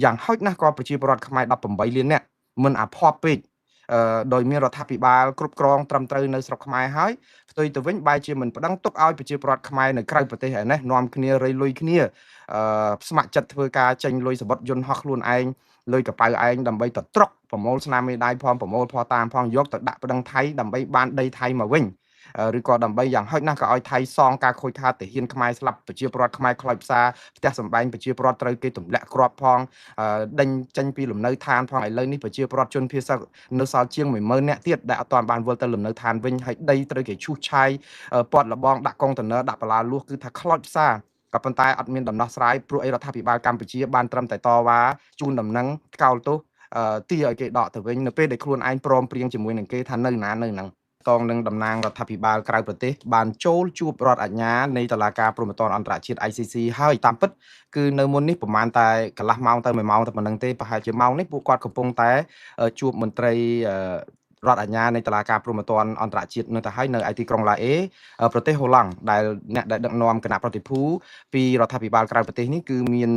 យ៉ាងហោចណាស់ក៏ប្រជាពលរដ្ឋខ្មែរ18លាននាក់មិនអភ័ព្វពេកដោយមានរដ្ឋាភិបាលគ្រប់គ្រងត្រឹមត្រូវនៅស្រុកខ្មែរហើយផ្ទុយទៅវិញបែរជាមិនប្តឹងទុកឲ្យប្រជាពលរដ្ឋខ្មែរនៅក្រៅប្រទេសឯនេះនាំគ្នារៃលុយគ្នាស្ម័គ្រចិត្តធ្វើការចេញលុយសម្បត្តិយន្តហោះខ្លួនឯងលុយកប៉ៅឯងដើម្បីទៅត្រុកប្រមូលស្នាមមេដៃផងប្រមូលផតាមផងយកទៅដាក់ប្តឹងថៃដើម្បីបានដីថៃមកវិញឬក៏ដើម្បីយ៉ាងហោចណាស់ក៏ឲ្យថៃសងការខូចខាតទាហានខ្មែរស្លាប់ប្រជាពលរដ្ឋខ្មែរខ្លោចផ្សាផ្ទះសម្បែងប្រជាពលរដ្ឋត្រូវគេទម្លាក់គ្រាប់ផងដេញចេញពីលំនៅឋានផងឥឡូវនេះប្រជាពលរដ្ឋជនភៀសនៅសល់ជាង10000នាក់ទៀតដែលអត់ទាន់បានវិលទៅលំនៅឋានវិញហើយដីត្រូវគេឈូសឆាយពាត់លបងដាក់កុងតឺន័រដាក់បលាលួសគឺថាខ្លោចផ្សាក៏ប៉ុន្តែអត់មានដំណោះស្រាយព្រោះអីរដ្ឋាភិបាលកម្ពុជាបានត្រឹមតែតវ៉ាជូនដំណឹងថ្កោលទោសទាឲ្យគេដកទៅវិញនៅពេលដែលខ្លួនឯងព្រមព្រៀងជាមួយនឹងគេថានៅណានៅហ្នឹងតងនឹងតំណាងរដ្ឋាភិបាលក្រៅប្រទេសបានចូលជួបរដ្ឋអាជ្ញានៃតុលាការព្រហ្មទណ្ឌអន្តរជាតិ ICC ហើយតាមពិតគឺនៅមុននេះប្រហែលតែកន្លះម៉ោងទៅ1ម៉ោងតែប៉ុណ្្នឹងទេប្រហែលជាម៉ោងនេះពួកគាត់កំពុងតែជួបមន្ត្រីរដ្ឋអាជ្ញានៃតុលាការព្រហ្មទណ្ឌអន្តរជាតិនៅទៅហើយនៅឯទីក្រុងឡាអេប្រទេសហូឡង់ដែលអ្នកដែលដឹកនាំគណៈប្រតិភូពីរដ្ឋាភិបាលក្រៅប្រទេសនេះគឺមាន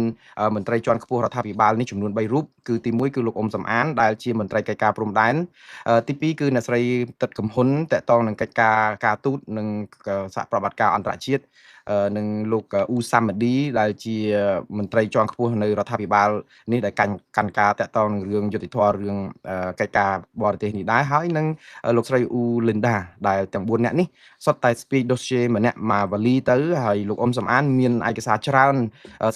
មន្ត្រីជាន់ខ្ពស់រដ្ឋាភិបាលនេះចំនួន3រូបគឺទី1គឺលោកអ៊ុំសំអានដែលជាមន្ត្រីកិច្ចការព្រំដែនទី2គឺអ្នកស្រីទឹកកំហ៊ុនតកតងនឹងកិច្ចការការទូតនិងសហប្រតិបត្តិការអន្តរជាតិនិងលោកអ៊ូសាម៉ាឌីដែលជាមន្ត្រីជាន់ខ្ពស់នៅរដ្ឋាភិបាលនេះដែលកាន់ការតកតងនឹងរឿងយុត្តិធម៌រឿងកិច្ចការបរទេសនេះដែរហើយនិងលោកស្រីអ៊ូលីនដាដែលទាំង4នាក់នេះសុទ្ធតែ speech dossier ម្នាក់មកវ៉ាលីទៅហើយលោកអ៊ុំសំអានមានឯកសារច្រើន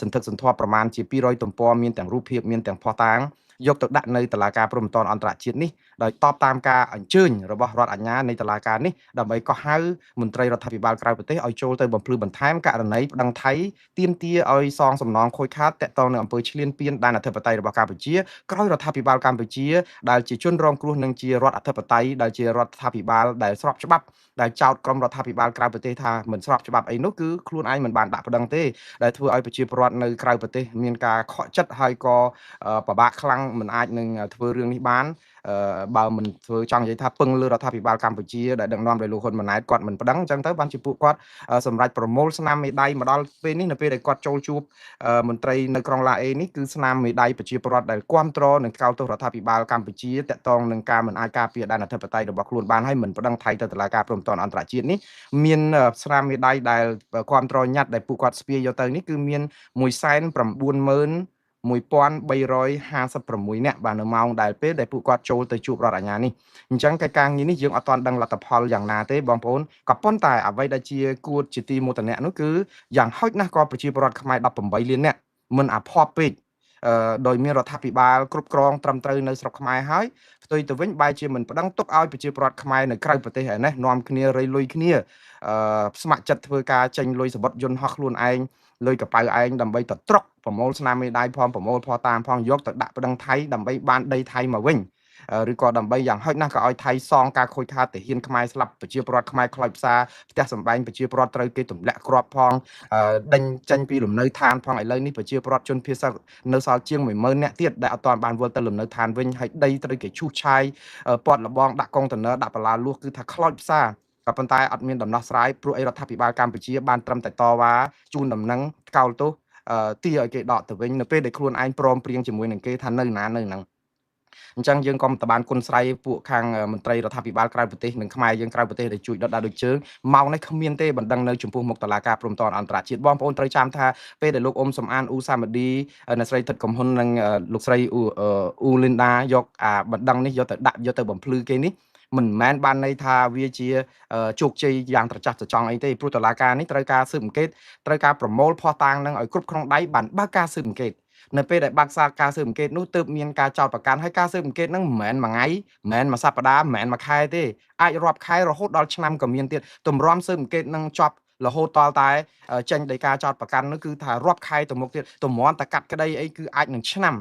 សន្ធឹកសន្ធាប់ប្រមាណជា200ទំព័រមានទាំងរូបភាពមានទាំងភស្តុតាងយកទៅដាក់នៅតុលាការព្រហ្មទណ្ឌអន្តរជាតិនេះដោយតបតាមការអញ្ជើញរបស់រដ្ឋអាជ្ញានៃតុលាការនេះដើម្បីកោះហៅមន្ត្រីរដ្ឋាភិបាលក្រៅប្រទេសឲ្យចូលទៅបំភ្លឺបន្ថែមករណីប្តឹងថៃទាមទារឲ្យសងសំណងខូចខាតទាក់ទងនឹងអំពើឈ្លានពានដែនអធិបតេយ្យរបស់កម្ពុជាក្រោយរដ្ឋាភិបាលកម្ពុជាដែលជាជនរងគ្រោះនិងជារដ្ឋអធិបតេយ្យដែលជារដ្ឋាភិបាលដែលស្របច្បាប់ដែលចោទក្រុមរដ្ឋាភិបាលក្រៅប្រទេសថាមិនស្របច្បាប់អីនោះគឺខ្លួនឯងមិនបានដាក់ប្តឹងទេដែលធ្វើឲ្យប្រជាពលរដ្ឋនៅក្រៅប្រទេសមានការខកចិត្តហើយក៏ពិបាកខ្លាំងមិនអាចនឹងធ្វើរឿងនេះបានបើមិនធ្វើចង់និយាយថាពឹងលើរដ្ឋាភិបាលកម្ពុជាដែលដឹកនាំដោយលោកហ៊ុនម៉ាណែតគាត់មិនប្តឹងអញ្ចឹងទៅបានជាពួកគាត់សម្រេចប្រមូលស្នាមមេដៃមកដល់ពេលនេះនៅពេលដែលគាត់ចូលជួបមន្ត្រីនៅក្រុងឡាអេនេះគឺស្នាមមេដៃប្រជាពលរដ្ឋដែលគាំទ្រនិងថ្កោលទោសរដ្ឋាភិបាលកម្ពុជាតាក់ទងនឹងការមិនអាចការពារដែនអធិបតេយ្យរបស់ខ្លួនបានហើយមិនប្តឹងថៃទៅតុលាការព្រហ្មទណ្ឌអន្តរជាតិនេះមានស្នាមមេដៃដែលគាំទ្រញត្តិដែលពួកគាត់ស្ពាយយកទៅនេះគឺមាន190,1356នាក់បាទនៅម៉ោងដែលពេលដែលពួកគាត់ចូលទៅជួបរដ្ឋអាជ្ញានេះអញ្ចឹងកិច្ចការងារនេះយើងអត់ទាន់ដឹងលទ្ធផលយ៉ាងណាទេបងប្អូនក៏ប៉ុន្តែអ្វីដែលជាគួរជាទីមោទនៈនោះគឺយ៉ាងហោចណាស់ក៏ប្រជាពលរដ្ឋខ្មែរ18លាននាក់មិនអភ័ព្វពេកដោយមានរដ្ឋាភិបាលគ្រប់គ្រងត្រឹមត្រូវនៅស្រុកខ្មែរហើយផ្ទុយទៅវិញបែរជាមិនប្តឹងទុកឲ្យប្រជាពលរដ្ឋខ្មែរនៅក្រៅប្រទេសឯនេះនាំគ្នារៃលុយគ្នាស្ម័គ្រចិត្តធ្វើការចេញលុយសម្បត្តិយន្តហោះខ្លួនឯងលុយកប៉ៅឯងដើម្បីទៅត្រុកប្រមូលស្នាមមេដៃផងប្រមូលផតាមផងយកទៅដាក់ប្តឹងថៃដើម្បីបានដីថៃមកវិញឬក៏ដើម្បីយ៉ាងហោចណាស់ក៏ឲ្យថៃសងការខូចខាតទាហានខ្មែរស្លាប់ប្រជាពលរដ្ឋខ្មែរខ្លោចផ្សាផ្ទះសម្បែងប្រជាពលរដ្ឋត្រូវគេទម្លាក់គ្រាប់ផងដេញចេញពីលំនៅឋានផងឥឡូវនេះប្រជាពលរដ្ឋជនភៀសនៅសល់ជាង10000នាក់ទៀតដែលអត់ទាន់បានវិលទៅលំនៅឋានវិញហើយដីត្រូវគេឈូសឆាយពាត់លបងដាក់កុងតឺន័រដាក់បលាលួសគឺថាខ្លោចផ្សាក៏ប៉ុន្តែអត់មានដំណោះស្រាយព្រោះអីរដ្ឋាភិបាលកម្ពុជាបានត្រឹមតែតវ៉ាជូនដំណឹងថ្កោលទោសទាឲ្យគេដកទៅវិញនៅពេលដែលខ្លួនឯងព្រមព្រៀងជាមួយនឹងគេថានៅណានៅហ្នឹងអញ្ចឹងយើងក៏មិនបានគុណស្រ័យពួកខាងមន្ត្រីរដ្ឋាភិបាលក្រៅប្រទេសនិងខ្មែរយើងក្រៅប្រទេសដែលជួយដុតដាក់ដូចជើងម៉ោងនេះគ្មានទេបណ្ដឹងនៅចំពោះមុខតុលាការព្រហ្មទណ្ឌអន្តរជាតិបងប្អូនត្រូវចាំថាពេលដែលលោកអ៊ុំសំអានអ៊ូសាម៉ាឌីអ្នកស្រីថិតកំហ៊ុននិងលោកស្រីអ៊ូលីនដាយកអាបណ្ដឹងនេះយកទៅដាក់យកទៅបំភ្លឺគេនេះមិនមែនបានន័យថាវាជាជោគជ័យយ៉ាងត្រចះត្រចង់អីទេព្រោះតុលាការនេះត្រូវការស៊ើបអង្កេតត្រូវការប្រមូលភស្តុតាងនឹងឲ្យគ្រប់ក្នុងដៃបានបើកការស៊ើបអង្កេតនៅពេលដែលបាក់សារការស៊ើបអង្កេតនោះទើបមានការចោទប្រកាន់ហើយការស៊ើបអង្កេតហ្នឹងមិនមែនមួយថ្ងៃមិនមែនមួយសប្តាហ៍មិនមែនមួយខែទេអាចរាប់ខែរហូតដល់ឆ្នាំក៏មានទៀតទម្រាំស៊ើបអង្កេតនឹងចប់រហូតតតែចេញដោយការចោទប្រកាន់នោះគឺថារាប់ខែទៅមុខទៀតទម្រាំតែកាត់ក្តីអីគឺអាចនឹងឆ្នាំ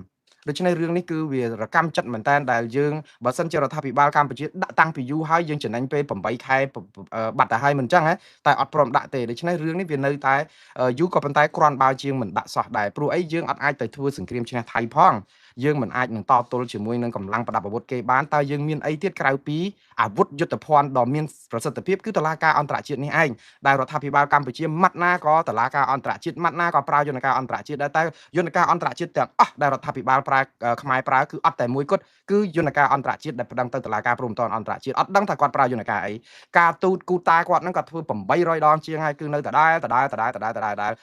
ដូច្នេះរឿងនេះគឺវារកម្មចិត្តមែនតើ ដែលយើងបើសិនជារដ្ឋាភិបាលកម្ពុជាដាក់តាំងពីយូរហើយ យើងចំណេញពេល8ខែបាត់ទៅហើយ មិនចឹងហ៎ តែអត់ព្រមដាក់ទេ។ ដូច្នេះរឿងនេះវានៅតែយូរ ក៏ប៉ុន្តែគ្រាន់បើជាងមិនដាក់សោះដែរ ព្រោះអីយើងអត់អាចទៅធ្វើសង្គ្រាមឈ្នះថៃផង យើងមិនអាចនឹងតទល់ជាមួយនឹងកម្លាំងប្រដាប់អាវុធគេបាន តើយើងមានអីទៀតក្រៅពីអាវុធយុទ្ធភ័ណ្ឌដ៏មានប្រសិទ្ធភាព គឺតុលាការអន្តរជាតិនេះឯង ដែលរដ្ឋាភិបាលកម្ពុជាម៉ាត់ណាក៏តុលាការអន្តរជាតិ ម៉ាត់ណាក៏ប្រើយន្តការអន្តរជាតិដែរ តែយន្តការអន្តរជាតិទាំងអស់ដែលរដ្ឋាភិបាលប្រើខ្មែរប្រើ គឺអត់តែមួយគត់ គឺយន្តការអន្តរជាតិដែលប្តឹងទៅតុលាការព្រំប្រទល់អន្តរជាតិ។ អត់ដឹងថាគាត់ប្រើយន្តការអី ការទូតគូតាគាត់ហ្នឹងគាត់ធ្វើ800ដងជាងហើយ គឺនៅដដែលដដែលដដែលដដែលដដែល ដែ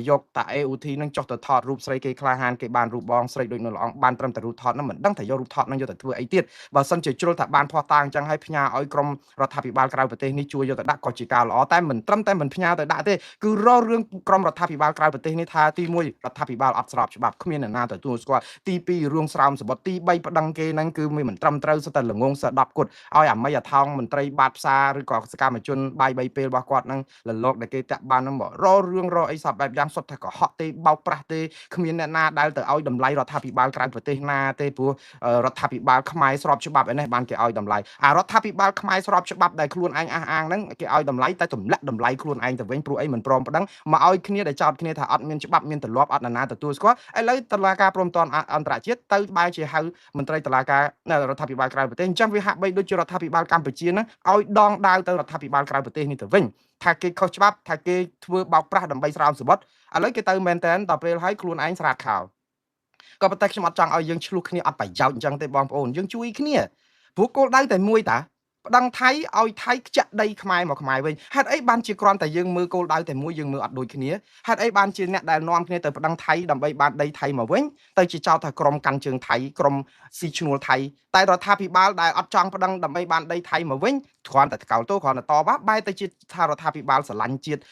លយកតា AUT ហ្នឹងចុះទៅថតរូបស្រីគេ ក្លាហានគេបានរូបបងស្រីដូចនៅល្អង បានត្រឹមតែរូបថតហ្នឹង មិនដឹងថាយករូបថតហ្នឹងយកទៅធ្វើអីទៀត។ បើសិនជាជ្រុលថាបានភ័ស្តុតាងអញ្ចឹងហើយ ផ្ញើឲ្យក្រុមរដ្ឋាភិបាលក្រៅប្រទេសនេះជួយយកទៅដាក់ក៏ជាការល្អ តែមិនត្រឹមតែមិនផ្ញើទៅដាក់ទេ គឺរករឿងក្រុមរដ្ឋាភិបាលក្រៅប្រទេសនេះថា ទី1រដ្ឋាភិបាលអត់ស្របច្បាប់ គ្មានអ្នកណាទទួលស្គាល់ ទី2រឿងស្រោមសបុត ទី3ប្តឹងគេហ្នឹងគឺមិនត្រឹមត្រូវ សុទ្ធតែល្ងងស10គត់ ឲ្យអាមីអាថោងមន្ត្រីបាតផ្សារ ឬក៏សកម្មជនបាយ3ពេលរបស់គាត់ហ្នឹងលលោកដែលគេតាក់បានហ្នឹង មករករឿងរកអីសពបែបយ៉ាង សុទ្ធតែកុហកទេ បោកប្រាស់ទេ គ្មានអ្នកណាដែលទៅឲ្យតម្លៃរដ្ឋាភិបាលក្រៅប្រទេសណាទេ ព្រោះរដ្ឋាភិបាលខ្មែរស្របច្បាប់ឯនេះបានគេឲ្យតម្លៃ។ អារដ្ឋាភិបាលខ្មែរស្របច្បាប់ដែលខ្លួនឯងអះអាងហ្នឹងគេឲ្យតម្លៃ តែទម្លាក់តម្លៃខ្លួនឯងទៅវិញ ព្រោះអីមិនព្រមប្តឹងមកឲ្យគ្នា ដែលចោទគ្នាថាអត់មានច្បាប់មានទម្លាប់ អត់នរណាទទួលស្គាល់។ ឥឡូវតុលាការព្រំប្រទានអន្តរជាតិទៅបែរជាហៅមន្ត្រីតុលាការរដ្ឋាភិបាលក្រៅប្រទេស អញ្ចឹងវាហាក់បីដូចជារដ្ឋាភិបាលកម្ពុជាហ្នឹងឲ្យដងដាវទៅរដ្ឋាភិបាលក្រៅប្រទេសនេះទៅវិញ ថាគេខុសច្បាប់ ថាគេធ្វើបោកប្រាស់ដើម្បីស្រោមសបុត។ ឥឡូវគេទៅមែនតើ ដល់ពេលហើយខ្លួនឯងស្រាតខោ។ ក៏ប៉ុន្តែខ្ញុំអត់ចង់ឲ្យយើងឆ្លោះគ្នាអត់ប្រយោជន៍អញ្ចឹងទេបងប្អូន យើងជួយគ្នា ព្រោះគោលដៅតែមួយ តាប្តឹងថៃឲ្យថៃខ្ចាក់ដីខ្មែរមកខ្មែរវិញ។ ហេតុអីបានជាគ្រាន់តែយើងមើលគោលដៅតែមួយ យើងមើលអត់ដូចគ្នា? ហេតុអីបានជាអ្នកដែលនាំគ្នាទៅប្តឹងថៃដើម្បីបានដីថៃមកវិញ ទៅជាចោទថាក្រុមកាន់ជើងថៃ ក្រុមស៊ីឈ្នួលថៃ តែរដ្ឋាភិបាលដែលអត់ចង់ប្តឹងដើម្បីបានដីថៃមកវិញ គ្រាន់តែថ្កោលទោស គ្រាន់តែតវ៉ា បែរទៅជាថារដ្ឋាភិបាលស្រឡាញ់ជាតិ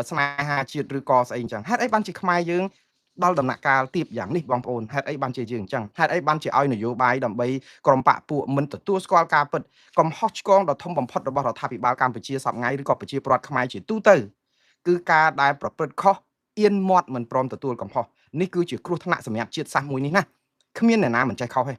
ស្នេហាជាតិ ឬក៏ស្អីអញ្ចឹង? ហេតុអីបានជាខ្មែរយើងដល់ដំណាក់កាលទៀបយ៉ាងនេះបងប្អូន? ហេតុអីបានជាយើងអញ្ចឹង? ហេតុអីបានជាឲ្យនយោបាយដើម្បីក្រុមបកពួកមិនទទួលស្គាល់ការពិត? កំហុសឆ្គងដ៏ធំបំផុតរបស់រដ្ឋាភិបាលកម្ពុជាសប្ងៃ ឬក៏ប្រជាពលរដ្ឋខ្មែរជាទូទៅ គឺការដែលប្រព្រឹត្តខុសអៀនមាត់ មិនព្រមទទួលកំហុស។ នេះគឺជាគ្រោះថ្នាក់សម្រាប់ជាតិសាសន៍មួយនេះណា។ គ្មានអ្នកណាមិនចេះខុសទេ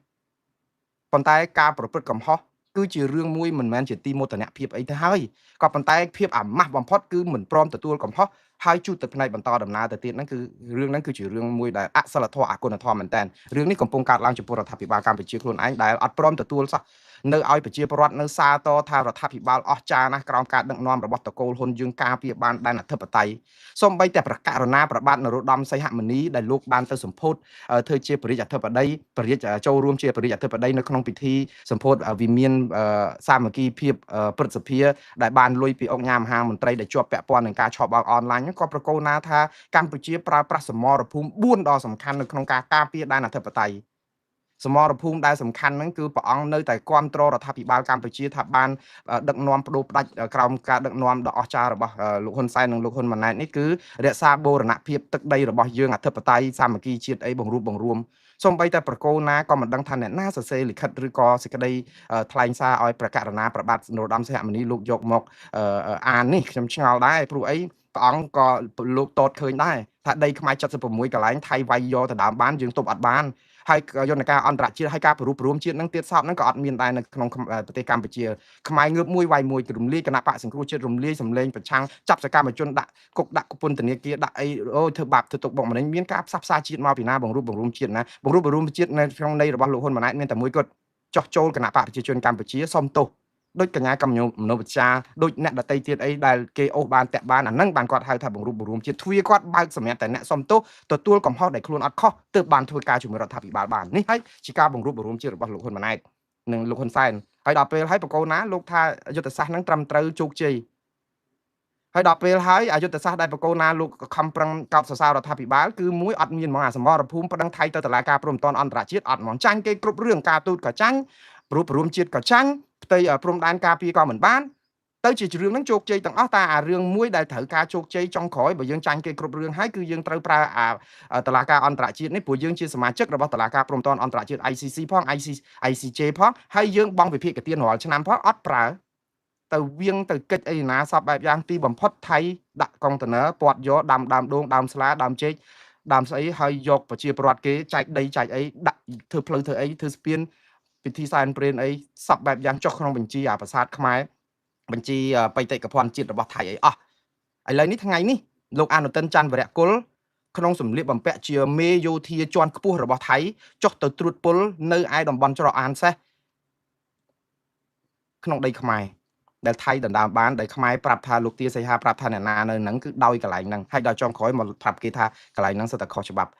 ប៉ុន្តែការប្រព្រឹត្តកំហុសគឺជារឿងមួយមិនមែនជាទីមោទនភាពអីទៅហើយ ក៏ប៉ុន្តែភាពអាម៉ាស់បំផុតគឺមិនព្រមទទួលកំហុស ហើយជូតទៅផ្នែកបន្តដំណើរទៅទៀតហ្នឹង គឺរឿងហ្នឹងគឺជារឿងមួយដែលអសិលធម៌អគុណធម៌មែនតើ។ រឿងនេះកំពុងកើតឡើងចំពោះរដ្ឋាភិបាលកម្ពុជាខ្លួនឯង ដែលអត់ព្រមទទួលសោះ នៅឲ្យប្រជាពលរដ្ឋនៅសារតថារដ្ឋាភិបាលអស្ចារ្យណាស់ ក្រោមការដឹកនាំរបស់តកូលហ៊ុន យើងការពារបានដែនអធិបតេយ្យ។ សូម្បីតែប្រកាសណាប្របាទនរោត្តមសីហមុនី ដែលលោកបានទៅសម្ពោធធ្វើជាព្រះរាជអធិបតី ព្រះរាជចូលរួមជាព្រះរាជអធិបតីនៅក្នុងពិធីសម្ពោធវិមានសាមគ្គីភាពព្រឹទ្ធសភា ដែលបានលុយពីអង្គការមហាមន្ត្រីដែលជាប់ពាក់ព័ន្ធនឹងការឆបោកអនឡាញ ក៏ប្រកូលណាថាកម្ពុជាប្រើប្រាស់សមរភូមិ4ដ៏សំខាន់នៅក្នុងការការពារដែនអធិបតេយ្យ។ សមរភូមិដែលសំខាន់ហ្នឹង គឺព្រះអង្គនៅតែគ្រប់គ្រងរដ្ឋាភិបាលកម្ពុជាថាបានដឹកនាំបដូរផ្ដាច់ក្រោមការដឹកនាំដ៏អស្ចារ្យរបស់លោកហ៊ុនសែននិងលោកហ៊ុនម៉ាណែតនេះ គឺរក្សាបូរណភាពទឹកដីរបស់យើង អធិបតេយ្យ សាមគ្គីជាតិអី បង្រួបបង្រួម។ សូម្បីតែប្រកូលណាក៏មិនដឹងថាអ្នកណាសរសេរលិខិតឬក៏សេចក្តីថ្លែងសារឲ្យប្រកាសណាប្របាទនរោត្តមសីហមុនីលោកយកមកអាននេះ ខ្ញុំឆ្ងល់ដែរ ព្រោះអីព្រះអង្គក៏លោកតតឃើញដែរថាដីខ្មែរ76កន្លែងថៃវាយយកទៅដើមបាន យើងទប់អត់បាន ហើយយន្តការអន្តរជាតិ ហើយការប្ររួបរួមជាតិនឹងទៀតសោតហ្នឹងក៏អត់មានដែរនៅក្នុងប្រទេសកម្ពុជា។ ខ្មែរងើបមួយវាយមួយ រំលាយគណៈបកសង្គ្រោះជាតិ រំលាយសម្លេងប្រឆាំង ចាប់សកម្មជនដាក់គុក ដាក់ពន្ធនាគារ ដាក់អី អូយធ្វើបាបធ្វើទុកបុកម្នេញ មានការផ្សះផ្សាជាតិមកពីណា? បង្រួបបង្រួមជាតិណា? បង្រួបបង្រួមជាតិនៅក្នុងន័យរបស់លោកហ៊ុនម៉ាណែតមានតែមួយគត់ ចោះចូលគណៈបកប្រជាជនកម្ពុជា សុំទោសដូចកញ្ញាកម្មមនុវិជ្ជា ដូចអ្នកដតីទៀតអីដែលគេអូសបានតាក់បាន អាហ្នឹងបានគាត់ហៅថាបង្រួបបង្រួមជាតិ។ ទ្វាគាត់បើកសម្រាប់តែអ្នកសុំទោស ទទួលកំហុសដែលខ្លួនអត់ខុស ទើបបានធ្វើការជាមួយរដ្ឋាភិបាលបាន។ នេះហើយជាការបង្រួបបង្រួមជាតិរបស់លោកហ៊ុនម៉ាណែតនិងលោកហ៊ុនសែន។ ហើយដល់ពេលហើយបកគោណាលោកថាយុទ្ធសាស្ត្រហ្នឹងត្រឹមត្រូវជោគជ័យ ហើយដល់ពេលហើយអយុទ្ធសាស្ត្រដែលបកគោណាលោកខំប្រឹងកោតសរសើររដ្ឋាភិបាល គឺមួយអត់មានហ្មង អាសមរភូមិប្តឹងថៃទៅតុលាការព្រំប្រទានអន្តរជាតិអត់ហ្មង ចាញ់គេគ្រប់រឿង ការទូតក៏ចាញ់ ព្រោះរួមជាតិក៏ចាញ់ ផ្ទៃព្រំដែនការពារក៏មិនបាន ទៅជារឿងហ្នឹងជោគជ័យទាំងអស់។ តែអារឿងមួយដែលត្រូវការជោគជ័យចុងក្រោយ បើយើងចាញ់គេគ្រប់រឿងហើយ គឺយើងត្រូវប្រើអាតឡាការអន្តរជាតិនេះ ព្រោះយើងជាសមាជិករបស់តឡាការព្រំប្រទានអន្តរជាតិ ICC ផង ICJ ផង ហើយយើងបង់វិភាគទានរាល់ឆ្នាំផង អត់ប្រើទៅវៀងទៅកិច្ចអីណាសពបែបយ៉ាង។ ទីបំផុតថៃដាក់កុងតឺន័រពាត់យកដាំដើមដូង ដើមស្លា ដើមចេក ដើមស្អីហើយយកប្រជាពលរដ្ឋគេចែកដីចែកអីដាក់ធ្វើផ្លូវធ្វើអីធ្វើស្ពានពិធីសែនព្រេនអីសពបែបយ៉ាងចុះក្នុងបញ្ជីអាប្រាសាទខ្មែរបញ្ជីបេតិកភណ្ឌជាតិរបស់ថៃអីអស់ឥឡូវនេះថ្ងៃនេះលោកអនុទិនច័ន្ទវរៈគុលក្នុងសម្លៀកបំពាក់ជាមេយោធាជាន់ខ្ពស់របស់ថៃចុះទៅត្រួតពលនៅឯតំបន់ច្រកអានសេះក្នុងដីខ្មែរដែលថៃដណ្ដើមបានដែលខ្មែរប្រាប់ថាលោកទាសីហាប្រាប់ថាអ្នកណានៅហ្នឹងគឺដោយកន្លែងហ្នឹងហើយដល់ចុងក្រោយមកប្រាប់គេថាកន្លែងហ្នឹងសិតតែខុសច្បាប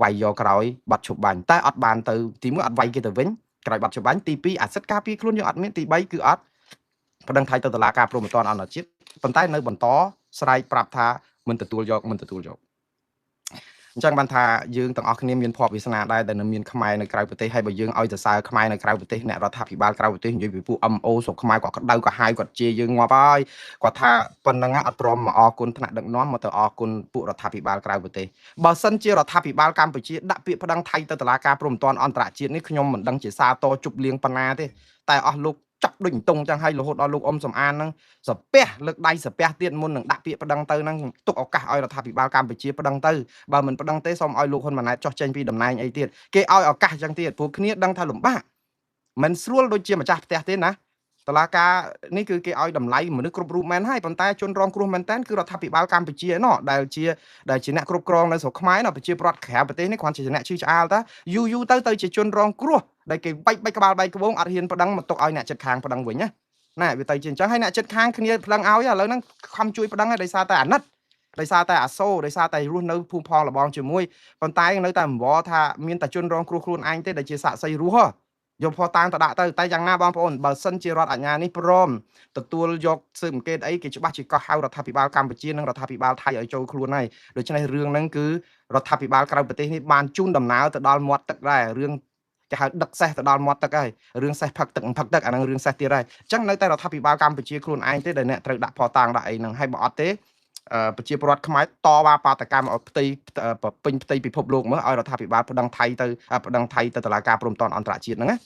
់វាយយកក្រោយបាត់ឈប់បាញ់តែអត់បានទៅទី1អត់វាយគេទៅវិញក្រោយបាត់ឈប់បាញ់ទី2អាសិទ្ធការពារខ្លួនយើងអត់មានទី3គឺអត់ប្តឹងថៃទៅតុលាការព្រហ្មទណ្ឌអន្តរជាតិប៉ុន្តែនៅបន្តស្រែកប្រាប់ថាមិនទទួលយកមិនទទួលយកអញ្ចឹងបានថាយើងទាំងអស់គ្នាមានភ័ព្វវាសនាដែរដែលនៅមានខ្មែរនៅក្រៅប្រទេសហើយបើយើងឲ្យសរសើរខ្មែរនៅក្រៅប្រទេសអ្នករដ្ឋាភិបាលក្រៅប្រទេសនិយាយពីពួក MO ស្រុកខ្មែរគាត់ក្តៅក៏ហាយគាត់ជេរយើងងាប់ហើយគាត់ថាប៉ុណ្ណឹងអត់ព្រមមកអរគុណថ្នាក់ដឹកនាំមកទៅអរគុណពួករដ្ឋាភិបាលក្រៅប្រទេសបើសិនជារដ្ឋាភិបាលកម្ពុជាដាក់ពាក្យប្តឹងថៃទៅតុលាការព្រហ្មទណ្ឌអន្តរជាតិនេះខ្ញុំមិនដឹងជាសារតជប់លៀងប៉ុណ្ណាទេតែអស់លោកចាប់ដូចតុងចឹងហើយរហូតដល់លោកអ៊ំសំអានហ្នឹងសាពះលើកដៃសាពះទៀតមុននឹងដាក់ពាក្យប្តឹងទៅហ្នឹងទុកឱកាសឲ្យរដ្ឋាភិបាលកម្ពុជាប្តឹងទៅបើមិនប្តឹងទេសូមឲ្យលោកហ៊ុនម៉ាណែតចុះចេញពីតំណែងអីទៀតគេឲ្យឱកាសចឹងទៀតព្រោះគ្នាដឹងថាលំបាកមិនស្រួលដូចជាម្ចាស់ផ្ទះទេណាតឡាការនេះគឺគេឲ្យតម្លៃមនុស្សគ្រប់រូបមែនហើយប៉ុន្តែជនរងគ្រោះមែនតើគឺរដ្ឋាភិបាលកម្ពុជាណោះដែលជាអ្នកគ្រប់គ្រងនៅស្រុកខ្មែរណោះប្រជាពលរដ្ឋក្រៅប្រទេសនេះគ្រាន់ជាអ្នកឈឺឆ្អាលតាយូរយូរទៅទៅជាជនរងគ្រោះដែលគេបែកបែកក្បាលបែកក្បូងអត់ហ៊ានប្តឹងមកទុកឲ្យអ្នកចិត្តខាងប្តឹងវិញណាណែវាទៅជាអញ្ចឹងហើយអ្នកចិត្តខាងគ្នាប្តឹងឲ្យឥឡូវហ្នឹងខំជួយប្តឹងហើយដោយសារតែអាណិតដោយសារតែអាសូរដោយសារតែរស់នៅភូមិផងលបងជាមួយប៉ុន្តែនៅតែអង្វរថាមានតែជនរងគ្រោះខ្លួនឯងទេដែលជាសាក្សីរស់យកផតាងទៅដាក់ទៅតែយ៉ាងណាបងប្អូនបើសិនជារដ្ឋអាជ្ញានេះព្រមទទួលយកស៊ើបអង្កេតអីគេច្បាស់ជាកោះហៅរដ្ឋាភិបាលកម្ពុជានិងរដ្ឋាភិបាលថៃឲ្យចូលខ្លួនហើយដូច្នេះរឿងហ្នឹងគឺរដ្ឋាភិបាលក្រៅប្រទេសនេះបានជូនដំណើរទៅដល់មាត់ទឹកដែររឿងគេហៅដឹកសេះទៅដល់មាត់ទឹកហើយរឿងសេះផឹកទឹកផឹកទឹកអាហ្នឹងរឿងសេះទៀតហើយអញ្ចឹងនៅតែរដ្ឋាភិបាលកម្ពុជាខ្លួនឯងទេដែលអ្នកត្រូវដាក់ផតាងដាក់អីហ្នឹងហើយបើអត់ទេប្រជាពលរដ្ឋខ្មែរតវ៉ាបាតកម្មឲ្យផ្ទៃពេញផ្ទៃពិភពលោកមើលឲ្យរដ្ឋាភិបាលប្តឹងថៃទៅប្តឹងថៃទៅតុលាការព្រហ្មទណ្ឌអន្តរជាតិហ្នឹងណា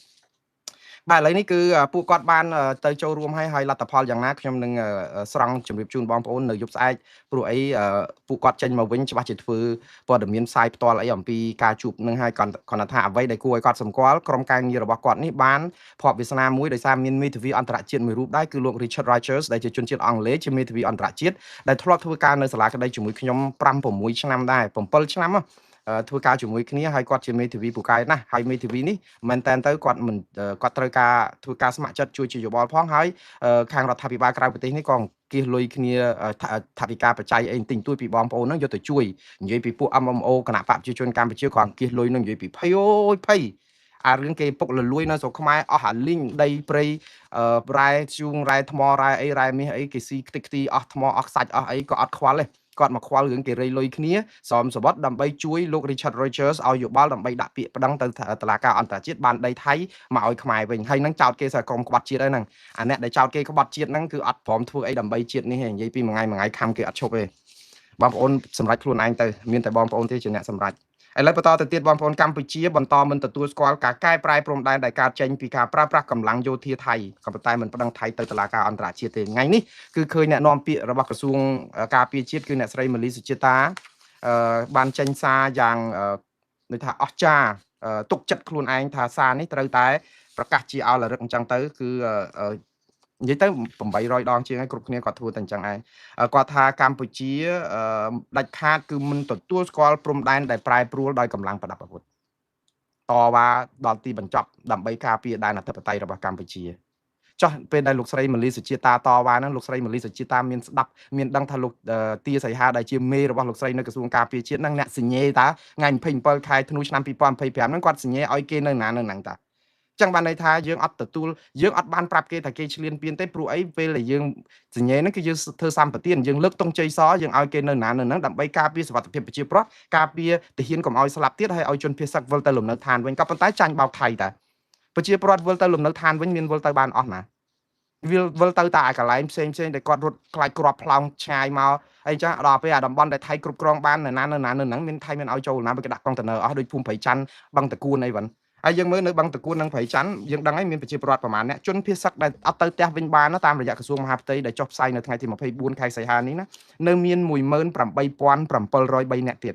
បាទឥឡូវនេះគឺពួកគាត់បានទៅចូលរួមហើយលទ្ធផលយ៉ាងណាខ្ញុំនឹងស្រង់ជម្រាបជូនបងប្អូននៅយប់ស្អែកព្រោះអីពួកគាត់ចេញមកវិញច្បាស់ជាធ្វើព័ត៌មានផ្សាយផ្ទាល់អីអំពីការជួបនឹងហើយគាត់ថាអ្វីដែលគួរឲ្យគាត់សម្គាល់ក្រុមការងាររបស់គាត់នេះបានភ័ព្វវាសនាមួយដោយសារមានមេធាវីអន្តរជាតិមួយរូបដែរគឺលោក Richard Rogers ដែលជាជនជាតិអង់គ្លេសជាមេធាវីអន្តរជាតិដែលធ្លាប់ធ្វើការនៅសាលាក្តីជាមួយខ្ញុំ5 6ឆ្នាំដែរ7ឆ្នាំធ្វើការជាមួយគ្នាហើយគាត់ជាមេធាវីពូកែណាស់ហើយមេធាវីនេះមែនតែនទៅគាត់មិនគាត់ត្រូវការធ្វើការស្ម័គ្រចិត្តជួយជាយោបល់ផងហើយខាងរដ្ឋាភិបាលក្រៅប្រទេសនេះក៏អង្គាសលុយគ្នាថវិកាបច្ច័យអីទិញទួយពីបងប្អូនហ្នឹងយកទៅជួយនិយាយពីពួក MMO គណៈបកប្រជាជនកម្ពុជាក៏អង្គាសលុយនឹងនិយាយពីភ័យអូយភ័យអារឿងគេពុកលលួយនៅស្រុកខ្មែរអស់អាលីងដីព្រៃរ៉ែធ្យូងរ៉ែថ្មរ៉ែអីរ៉ែមាសអីគេស៊ីខ្ទេចខ្ទីអស់ថ្មអស់ខ្សាច់អស់អីក៏អត់ខ្វល់ទេគាត់មកខ្វល់រឿងគេរៃលុយគ្នាសមសវត្តដើម្បីជួយលោក Richard Rogers ឲ្យយោបល់ដើម្បីដាក់ពាក្យប្តឹងទៅតុលាការអន្តរជាតិបានដីថៃមកឲ្យខ្មែរវិញហើយនឹងចោតគេថាក្រុមក្បត់ជាតិហើយហ្នឹងអាអ្នកដែលចោតគេក្បត់ជាតិហ្នឹងគឺអត់ព្រមធ្វើអីដើម្បីជាតិនេះទេនិយាយពីមួយថ្ងៃមួយថ្ងៃខំគេអត់ឈប់ទេបងប្អូនសម្រេចខ្លួនឯងទៅមានតែបងប្អូនទេជាអ្នកសម្រេចឥឡូវបន្តទៅទៀតបងប្អូនកម្ពុជាបន្តមិនទទួលស្គាល់ការកែប្រែព្រំដែនដែលកើតចេញពីការប្រើប្រាស់កម្លាំងយោធាថៃក៏ប៉ុន្តែមិនប្តឹងថៃទៅតុលាការអន្តរជាតិទេថ្ងៃនេះគឺឃើញអ្នកនាំពាក្យរបស់ក្រសួងការពារជាតិគឺអ្នកស្រីម៉ាលីសុជាតាបានចេញសារយ៉ាងដូចថាអស្ចារ្យទុកចិត្តខ្លួនឯងថាសារនេះត្រូវតែប្រកាសជាអោលរឹកអញ្ចឹងទៅគឺនិយាយទៅ800ដងជាងហើយគ្រប់គ្នាគាត់ធ្វើតែអញ្ចឹងឯងគាត់ថាកម្ពុជាដាច់ខាតគឺមិនទទួលស្គាល់ព្រំដែនដែលប្រែប្រួលដោយកម្លាំងប្រដាប់អាវុធតវ៉ាដល់ទីបញ្ចប់ដើម្បីការពារដែនអធិបតេយ្យរបស់កម្ពុជាចុះពេលដែលលោកស្រីម៉ាលីសុជាតាតវ៉ាហ្នឹងលោកស្រីម៉ាលីសុជាតាមានស្ដាប់មានដឹងថាលោកទាសីហាដែលជាមេរបស់លោកស្រីនៅក្រសួងការពារជាតិហ្នឹងអ្នកសញ្ញេតាថ្ងៃ27ខែធ្នូឆ្នាំ2025ហ្នឹងគាត់សញ្ញេឲ្យគេនៅណានៅហ្នឹងតាចឹងបានន័យថាយើងអត់ទទួលយើងអត់បានប្រាប់គេថាគេឈ្លានពានទេព្រោះអីពេលដែលយើងសញ្ញេហ្នឹងគឺយើងធ្វើសម្បទានយើងលើកតុងជ័យសយើងឲ្យគេនៅណានៅហ្នឹងដើម្បីការពារសុវត្ថិភាពប្រជាប្រដ្ឋការពារទាហានកុំឲ្យស្លាប់ទៀតហើយឲ្យជនភៀសសឹកវិលទៅលំនៅឋានវិញក៏ប៉ុន្តែចាញ់បោកថៃតាប្រជាប្រដ្ឋវិលទៅលំនៅឋានវិញមានវិលទៅបានអស់ណាវិលទៅតែអាកន្លែងផ្សេងផ្សេងដែលគាត់រត់ខ្លាចគ្រាប់ផ្លោងឆ្ងាយមកអីចឹងដល់ពេលអាតំបន់ដែលថៃគ្រប់គ្រងបាននៅណានៅណានៅហ្នឹងមានថៃមានឲ្យចូលណាបើគេដាក់កុងតឺន័រអស់ដូចភូមិព្រៃច័ន្ទបឹងតកួនអីវិញហើយយើងមើលនៅបឹងតកួននិងព្រៃច័ន្ទយើងដឹងហើយមានប្រជាពលរដ្ឋប្រមាណអ្នកជនភៀសសឹកដែលអត់ទៅផ្ទះវិញបានតាមរយៈក្រសួងមហាផ្ទៃដែលចុះផ្សាយនៅថ្ងៃទី24ខែសីហានេះណានៅមាន18703នាក់ទៀត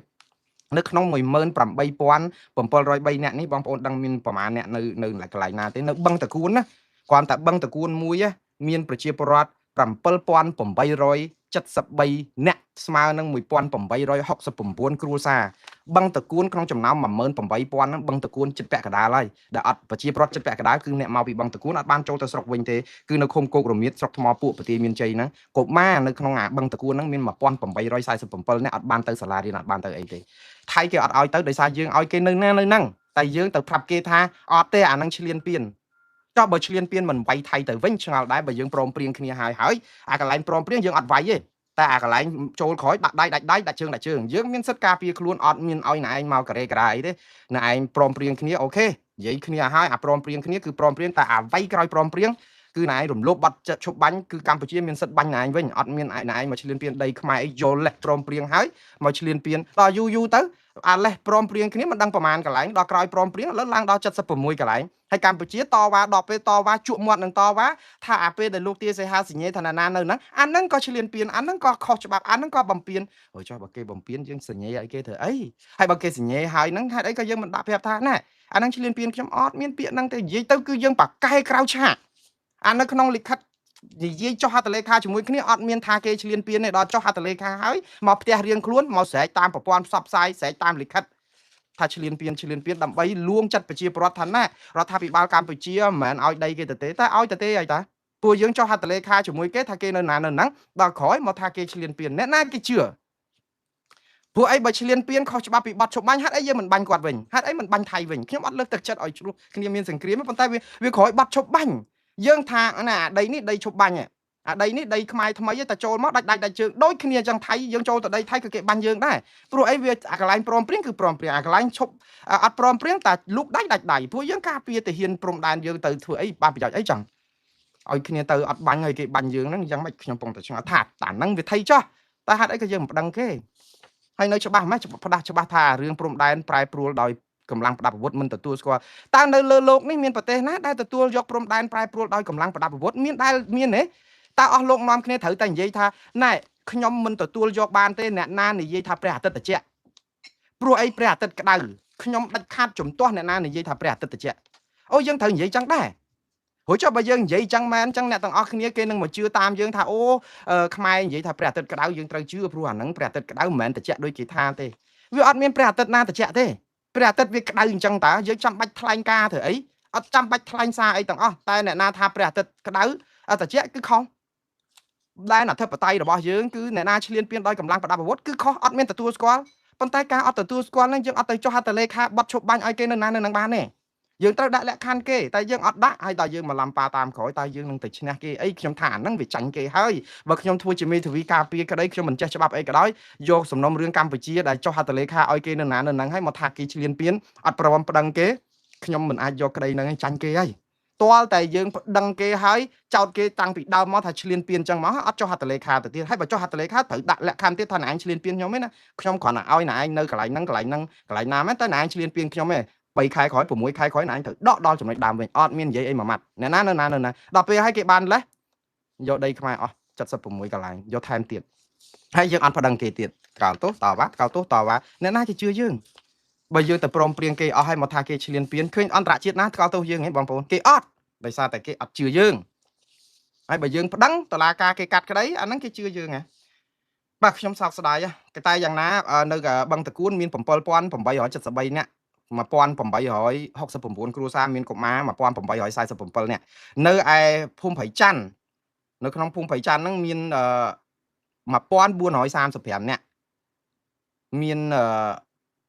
នៅក្នុង18703នាក់នេះបងប្អូនដឹងមានប្រមាណអ្នកនៅនៅកន្លែងណាទេនៅបឹងតកួនណាគ្រាន់តែបឹងតកួនមួយមានប្រជាពលរដ្ឋ7873នាក់ស្មើនឹង1869គ្រួសារបឹងតកួនក្នុងចំណោម18000ហ្នឹងបឹងតកួនចិត្តពាក់កណ្ដាលហើយដែលអត់ប្រជាពលរដ្ឋចិត្តពាក់កណ្ដាលគឺអ្នកមកពីបឹងតកួនអត់បានចូលទៅស្រុកវិញទេគឺនៅឃុំគោករមៀតស្រុកថ្មពួកប្រទាយមានជ័យហ្នឹងកុមារនៅក្នុងអាបឹងតកួនហ្នឹងមាន1847នាក់អត់បានទៅសាលារៀនអត់បានទៅអីទេថៃគេអត់ឲ្យទៅដោយសារយើងឲ្យគេនៅណានៅហ្នឹងតែយើងទៅប្រាប់គេថាអត់ទេអាហ្នឹងឈ្លានពានចុះបើឈ្លានពានមិនវាយថៃទៅវិញឆ្ងល់ដែរបើយើងព្រមព្រៀងគ្នាហើយហើយអាកន្លែងព្រមព្រៀងយើងអត់វាយទេតែអាកន្លែងចូលក្រោយដាក់ដៃដាច់ដៃដាក់ជើងដាក់ជើងយើងមានសិទ្ធិការពារខ្លួនអត់មានឲ្យណែឯងមកការ៉េការ៉ាអីទេណែឯងព្រមព្រៀងគ្នា OK និយាយគ្នាឲ្យអាព្រមព្រៀងគ្នាគឺព្រមព្រៀងតែអាវៃក្រោយព្រមព្រៀងគឺណែឯងរំលោភបាត់ចិត្តឈប់បាញ់គឺកម្ពុជាមានសិទ្ធិបាញ់ណែឯងវិញអត់មានណែឯងមកឈ្លានពានដីខ្មែរអីយល់លេះព្រមព្រៀងហើយមកឈ្លានពានដល់យូរយូរទៅអាលេះព្រមព្រៀងគ្នាមិនដឹងប្រមាណកន្លែងដល់ក្រោយព្រមព្រៀងឥឡូវឡើងដល់76កន្លែងហើយកម្ពុជាតវ៉ាដល់ពេលតវ៉ាជក់មាត់នឹងតវ៉ាថាអាពេលដែលលោកទាសីហាសញ្ញេថាណានៅហ្នឹងអាហ្នឹងក៏ឈ្លានពានអាហ្នឹងក៏ខុសច្បាប់អាហ្នឹងក៏បំពានអូចុះបើគេបំពានយើងសញ្ញេឲ្យគេធ្វើអីហើយបើគេសញ្ញេហើយហ្នឹងហេតុអីក៏យើងមិនដាក់ប្រាប់ថាណែអាហ្នឹងឈ្លានពានខ្ញុំអត់មានពាក្យហ្នឹងទេនិយាយទៅគឺយើងប៉កែក្រៅឆាកអានៅក្នុងលិខិតនិយាយចុះហត្ថលេខាជាមួយគ្នាអត់មានថាគេឈ្លានពានទេដល់ចុះហត្ថលេខាហើយមកផ្ទះរៀងខ្លួនមកស្រែកតាមប្រព័ន្ធផ្សព្វផ្សាយស្រែកតាមលិខិតថាឈ្លានពានឈ្លានពានដើម្បីលួងចិត្តប្រជាពលរដ្ឋថាណារដ្ឋាភិបាលកម្ពុជាមិនមែនឲ្យដីគេទៅទេតែឲ្យទៅទេអីតាពួកយើងចុះហត្ថលេខាជាមួយគេថាគេនៅណានៅហ្នឹងដល់ក្រោយមកថាគេឈ្លានពានអ្នកណាគេជឿពួកអីបើឈ្លានពានខុសច្បាប់ពីបទឈប់បាញ់ហេតុអីយើងមិនបាញ់គាត់វិញហេតុអីមិនបាញ់ថៃវិញខ្ញុំអត់លើកទឹកចិត្តឲ្យឆ្លោះគ្នាមានសង្គ្រាមប៉ុន្តែវាក្រោយបទឈប់បាញ់យើងថាណាអាដីនេះដីឈប់បាញ់អាដីនេះដីខ្មែរថ្មីតែចូលមកដាច់ដាច់ដាច់ជើងដូចគ្នាអញ្ចឹងថៃយើងចូលទៅដីថៃក៏គេបាញ់យើងដែរព្រោះអីវាអាកន្លែងព្រមព្រៀងគឺព្រមព្រៀងអាកន្លែងឈប់អត់ព្រមព្រៀងតែលូកដៃដាច់ដៃព្រោះយើងការពារទាហានព្រំដែនយើងទៅធ្វើអីបានប្រយោជន៍អីចឹងឲ្យគ្នាទៅអត់បាញ់ឲ្យគេបាញ់យើងហ្នឹងយ៉ាងម៉េចខ្ញុំពងតែឆ្ងល់ថាតាហ្នឹងវាថៃចោះតែហេតុអីក៏យើងមិនប្តឹងគេហើយនៅច្បាស់ម៉េចផ្ដាស់ច្បាស់ថារឿងព្រំដែនប្រែប្រួលដោយកម្លាំងប្រដាប់អាវុធមិនទទួលស្គាល់តើនៅលើโลกនេះមានប្រទេសណាដែលទទួលយកព្រំដែនប្រែប្រួលដោយកម្លាំងប្រដាប់អាវុធមានដែលមានទេតើអស់លោកនាំគ្នាត្រូវតែនិយាយថាណែខ្ញុំមិនទទួលយកបានទេអ្នកណានិយាយថាព្រះអាទិត្យត្រជាក់ព្រោះអីព្រះអាទិត្យក្តៅខ្ញុំដាច់ខាតជំទាស់អ្នកណានិយាយថាព្រះអាទិត្យត្រជាក់អូយើងត្រូវនិយាយចឹងដែរព្រោះចុះបើយើងនិយាយចឹងមែនចឹងអ្នកទាំងអស់គ្នាគេនឹងមកជឿតាមយើងថាអូខ្មែរនិយាយថាព្រះអាទិត្យក្តៅយើងត្រូវជឿព្រោះអាហ្នឹងព្រះអាទិត្យក្តៅមិនមែនត្រជាក់ដូចគេថាទេវាអត់មានព្រះអាទិត្យណាត្រជាក់ទេព្រះអាទិត្យវាក្តៅអញ្ចឹងតើយើងចាំបាច់ថ្លែងការធ្វើអីអត់ចាំបាច់ថ្លែងសារអីទាំងអស់តែអ្នកណាថាព្រះអាទិត្យក្តៅត្រជាក់គឺខុសដែនអធិបតេយ្យរបស់យើងគឺអ្នកណាឈ្លានពានដោយកម្លាំងប្រដាប់អាវុធគឺខុសអត់មានទទួលស្គាល់ប៉ុន្តែការអត់ទទួលស្គាល់ហ្នឹងយើងអត់ទៅចុះហត្ថលេខាបត់ឈប់បាញ់ឲ្យគេនៅណានៅនឹងបានទេយើងត្រូវដាក់លក្ខខណ្ឌគេតែយើងអត់ដាក់ហើយដល់យើងមកឡំប៉ាតាមក្រោយតើយើងនឹងទៅឈ្នះគេអីខ្ញុំថាអាហ្នឹងវាចាញ់គេហើយបើខ្ញុំធ្វើជាមេធាវីការពារក្តីខ្ញុំមិនចេះច្បាប់អីក៏ដោយយកសំណុំរឿងកម្ពុជាដែលចុះហត្ថលេខាឲ្យគេនៅណានៅហ្នឹងហើយមកថាគេឈ្លានពានអត់ព្រមប្តឹងគេខ្ញុំមិនអាចយកក្តីហ្នឹងចាញ់គេហើយទាល់តែយើងប្តឹងគេហើយចោតគេតាំងពីដើមមកថាឈ្លានពានអញ្ចឹងមកអត់ចុះហត្ថលេខាទៅទៀតហើយបើចុះហត្ថលេខាត្រូវដាក់លក្ខខណ្ឌទៀតថាណែឯងឈ្លានពានខ្ញុំឯណាខ្ញុំគ្រាន់តែឲ្យណែឯងនៅកន្លែងហ្នឹងកន្លែងហ្នឹងកន្លែងណាមែនតែណែឯងឈ្លានពានខ្ញុំឯង3ខែក្រោយ6ខែក្រោយណែឯងត្រូវដកដល់ចំណុចដើមវិញអត់មាននិយាយអីមួយម៉ាត់អ្នកណានៅណានៅណាដល់ពេលឲ្យគេបានលេះយកដីខ្មែរអស់76កន្លែងយកថែមទៀតហើយយើងអត់ប្តឹងគេទៀតកោតទោសតវ៉ាកោតទោសតវ៉ាអ្នកណាគេជឿយើងបើយើងទៅព្រមព្រៀងគេអស់ហើយមកថាគេឈ្លានពានឃើញអន្តរជាតិណាថ្កោលទោសយើងហ៎បងប្អូនគេអត់ដោយសារតែគេអត់ជឿយើងហើយបើយើងប្តឹងតឡាការគេកាត់ក្តីអាហ្នឹងគេជឿយើងហ៎បាទខ្ញុំសោកស្ដាយគេតែយ៉ាងណានៅបឹងតកួនមាន7873នាក់1869គ្រួសារមានកុមារ1847នាក់នៅឯភូមិព្រៃច័ន្ទនៅក្នុងភូមិព្រៃច័ន្ទហ្នឹងមាន1435នាក់មាន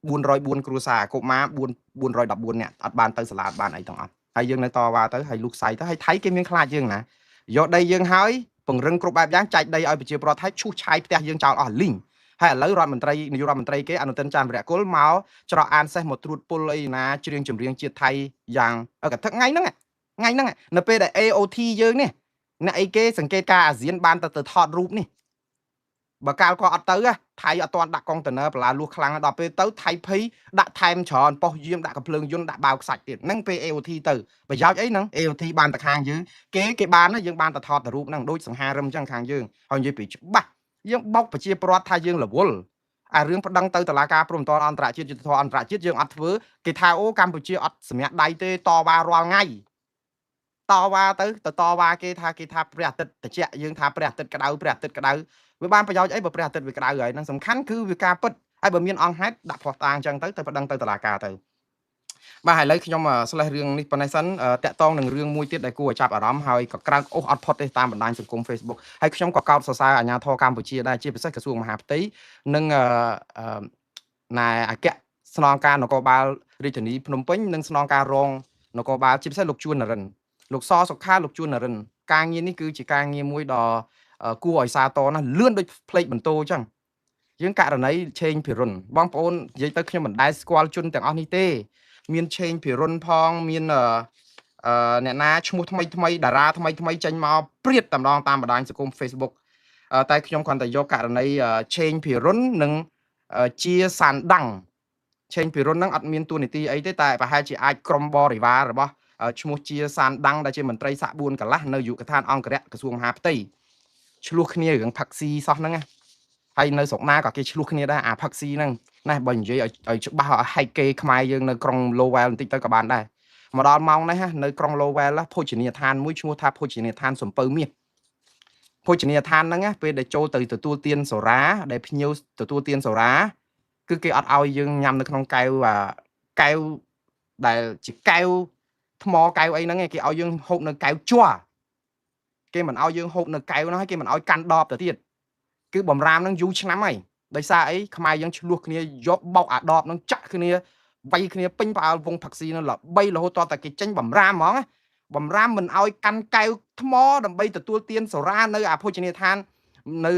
404គ្រួសារកុមារ414នាក់អត់បានទៅសាលាបានអីទាំងអស់ហើយយើងនៅតវ៉ាទៅហើយលុះសៃទៅហើយថៃគេមានខ្លាចយើងណាយកដីយើងហើយពង្រឹងគ្រប់បែបយ៉ាងចែកដីឲ្យប្រជាពលរដ្ឋថៃឈូសឆាយផ្ទះយើងចោលអស់លីងហើយឥឡូវរដ្ឋមន្ត្រីនាយករដ្ឋមន្ត្រីគេអនុទិនចាន់វរៈគុលមកច្រកអានសេះមកត្រួតពុលអីណាច្រៀងចម្រៀងជាតិថៃយ៉ាងកថាថ្ងៃហ្នឹងថ្ងៃហ្នឹងនៅពេលដែល AOT យើងនេះអ្នកអីគេសង្កេតការអាស៊ានបានទៅថតរូបនេះបើកាលក៏អត់ទៅថៃអត់ទាន់ដាក់កុងតឺន័របលាលួសខ្លាំងដល់ពេលទៅថៃភ័យដាក់ថែមច្រើនប៉ុស្យាមដាក់កំភ្លើងយន្តដាក់បាវខ្សាច់ទៀតហ្នឹងពេល AOT ទៅប្រយោជន៍អីហ្នឹង AOT បានតែខាងយើងគេបានយើងបានតែថតតែរូបហ្នឹងដូចសង្ហារឹមអញ្ចឹងខាងយើងហើយនិយាយពីច្បាស់យើងបោកប្រជាពលរដ្ឋថាយើងរវល់ អារឿងប្តឹងទៅតុលាការព្រំប្រទានអន្តរជាតិយុត្តិធម៌អន្តរជាតិយើងអត់ធ្វើគេថាអូកម្ពុជាអត់សម្រាប់ដៃទេតវ៉ារាល់ថ្ងៃតវ៉ាទៅទៅតវ៉ាគេថាគេថាព្រះអាទិត្យត្រជាក់យើងថាព្រះអាទិត្យក្តៅព្រះអាទិត្យក្តៅវាបានប្រយោជន៍អីបើព្រះអាទិត្យវាក្តៅហើយហ្នឹងសំខាន់គឺវាការពិតហើយបើមានអង្គហេតុដាក់ភស្តុតាងអញ្ចឹងទៅទៅប្តឹងទៅតុលាការទៅបាទឥឡូវខ្ញុំស្លេះរឿងនេះប៉ុណ្ណេះសិនតាក់តងនឹងរឿងមួយទៀតដែលគួរឲ្យចាប់អារម្មណ៍ហើយក៏ក្រើកអូសអត់ផុតទេតាមបណ្ដាញសង្គម Facebook ហើយខ្ញុំក៏កោតសរសើរអាជ្ញាធរកម្ពុជាដែរជាពិសេសក្រសួងមហាផ្ទៃនិងណែអគ្គស្នងការនគរបាលរាជធានីភ្នំពេញនិងស្នងការរងនគរបាលជាពិសេសលោកជួននរិនលោកសសុខាលោកជួននរិនការងារនេះគឺជាការងារមួយដ៏គួរឲ្យសាទរណាស់លឿនដូចផ្លេកបន្ទោអញ្ចឹងយើងករណីឆេងភិរុនបងប្អូននិយាយទៅខ្ញុំមិនដែលស្គាល់ជនទាំងអស់នេះទេមានឆេងភិរុនផងមានអឺអ្នកណាឈ្មោះថ្មីថ្មីតារាថ្មីថ្មីចេញមកព្រាតតែម្ដងតាមបណ្ដាញសង្គម Facebook តែខ្ញុំគ្រាន់តែយកករណីឆេងភិរុននិងជាសានដាំងឆេងភិរុនហ្នឹងអត់មានតួនាទីអីទេតែប្រហែលជាអាចក្រុមបរិវាររបស់ឈ្មោះជាសានដាំងដែលជាមន្ត្រីសាក់4កន្លះនៅយុគឋានអង្គរៈក្រសួងមហាផ្ទៃឆ្លោះគ្នារឿងផឹកស៊ីសោះហ្នឹងណាហើយនៅស្រុកណាក៏គេឆ្លោះគ្នាដែរអាផឹកស៊ីហ្នឹងណាបើនិយាយឲ្យច្បាស់ឲ្យហែកគេខ្មែរយើងនៅក្រុង Lowell បន្តិចទៅក៏បានដែរមកដល់ម៉ោងនេះនៅក្រុង Lowell ភោជនីយដ្ឋានមួយឈ្មោះថាភោជនីយដ្ឋានសំពៅមាសភោជនីយដ្ឋានហ្នឹងពេលដែលចូលទៅទទួលទានសូរ៉ាដែលភ្ញៀវទទួលទានសូរ៉ាគឺគេអត់ឲ្យយើងញ៉ាំនៅក្នុងកែវកែវដែលជាកែវថ្មកែវអីហ្នឹងគេឲ្យយើងហូបនៅកែវជ័រគេមិនឲ្យយើងហូបនៅកែវហ្នឹងហើយគេមិនឲ្យកាន់ដបទៅទៀតគឺបំរាមហ្នឹងយូរឆ្នាំហើយដោយសារអីខ្មែរយើងឆ្លោះគ្នាយកបោកអាដបហ្នឹងចាក់គ្នាវាយគ្នាពេញផ្អើលវងផឹកស៊ីហ្នឹងល្បីរហូតតតែគេចេញបំរាមហ្មងបំរាមមិនឲ្យកាន់កែវថ្មដើម្បីទទួលទានសូរ៉ានៅអាភោជនីយដ្ឋាននៅ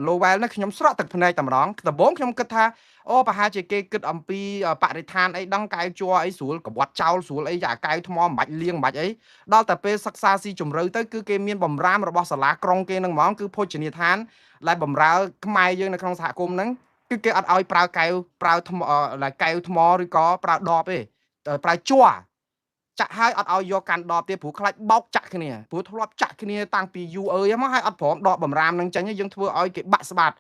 Lowell ហ្នឹងខ្ញុំស្រក់ទឹកភ្នែកតែម្ដងដំបូងខ្ញុំគិតថាអូប្រហែលជាគេគិតអំពីបរិស្ថានអីដឹងកែវជ័រអីស្រួលកវត្តចោលស្រួលអីអាកែវថ្មមិនបាច់លាងមិនបាច់អីដល់តែពេលសិក្សាស៊ីជម្រៅទៅគឺគេមានបំរាមរបស់សាលាក្រុងគេនឹងហ្មងគឺភោជនីយដ្ឋានដែលបំរើខ្មែរយើងនៅក្នុងសហគមន៍ហ្នឹងគឺគេអត់ឲ្យប្រើកែវប្រើថ្មកែវថ្មឬក៏ប្រើដបទេប្រើជ័រចាក់ហើយអត់ឲ្យយកកាន់ដបទៀតព្រោះខ្លាចបោកចាក់គ្នាព្រោះធ្លាប់ចាក់គ្នាតាំងពីយូរអើយមកហើយអត់ព្រមដកបំរាមនឹងចេញយើងធ្វើឲ្យគេបាក់ស្បាត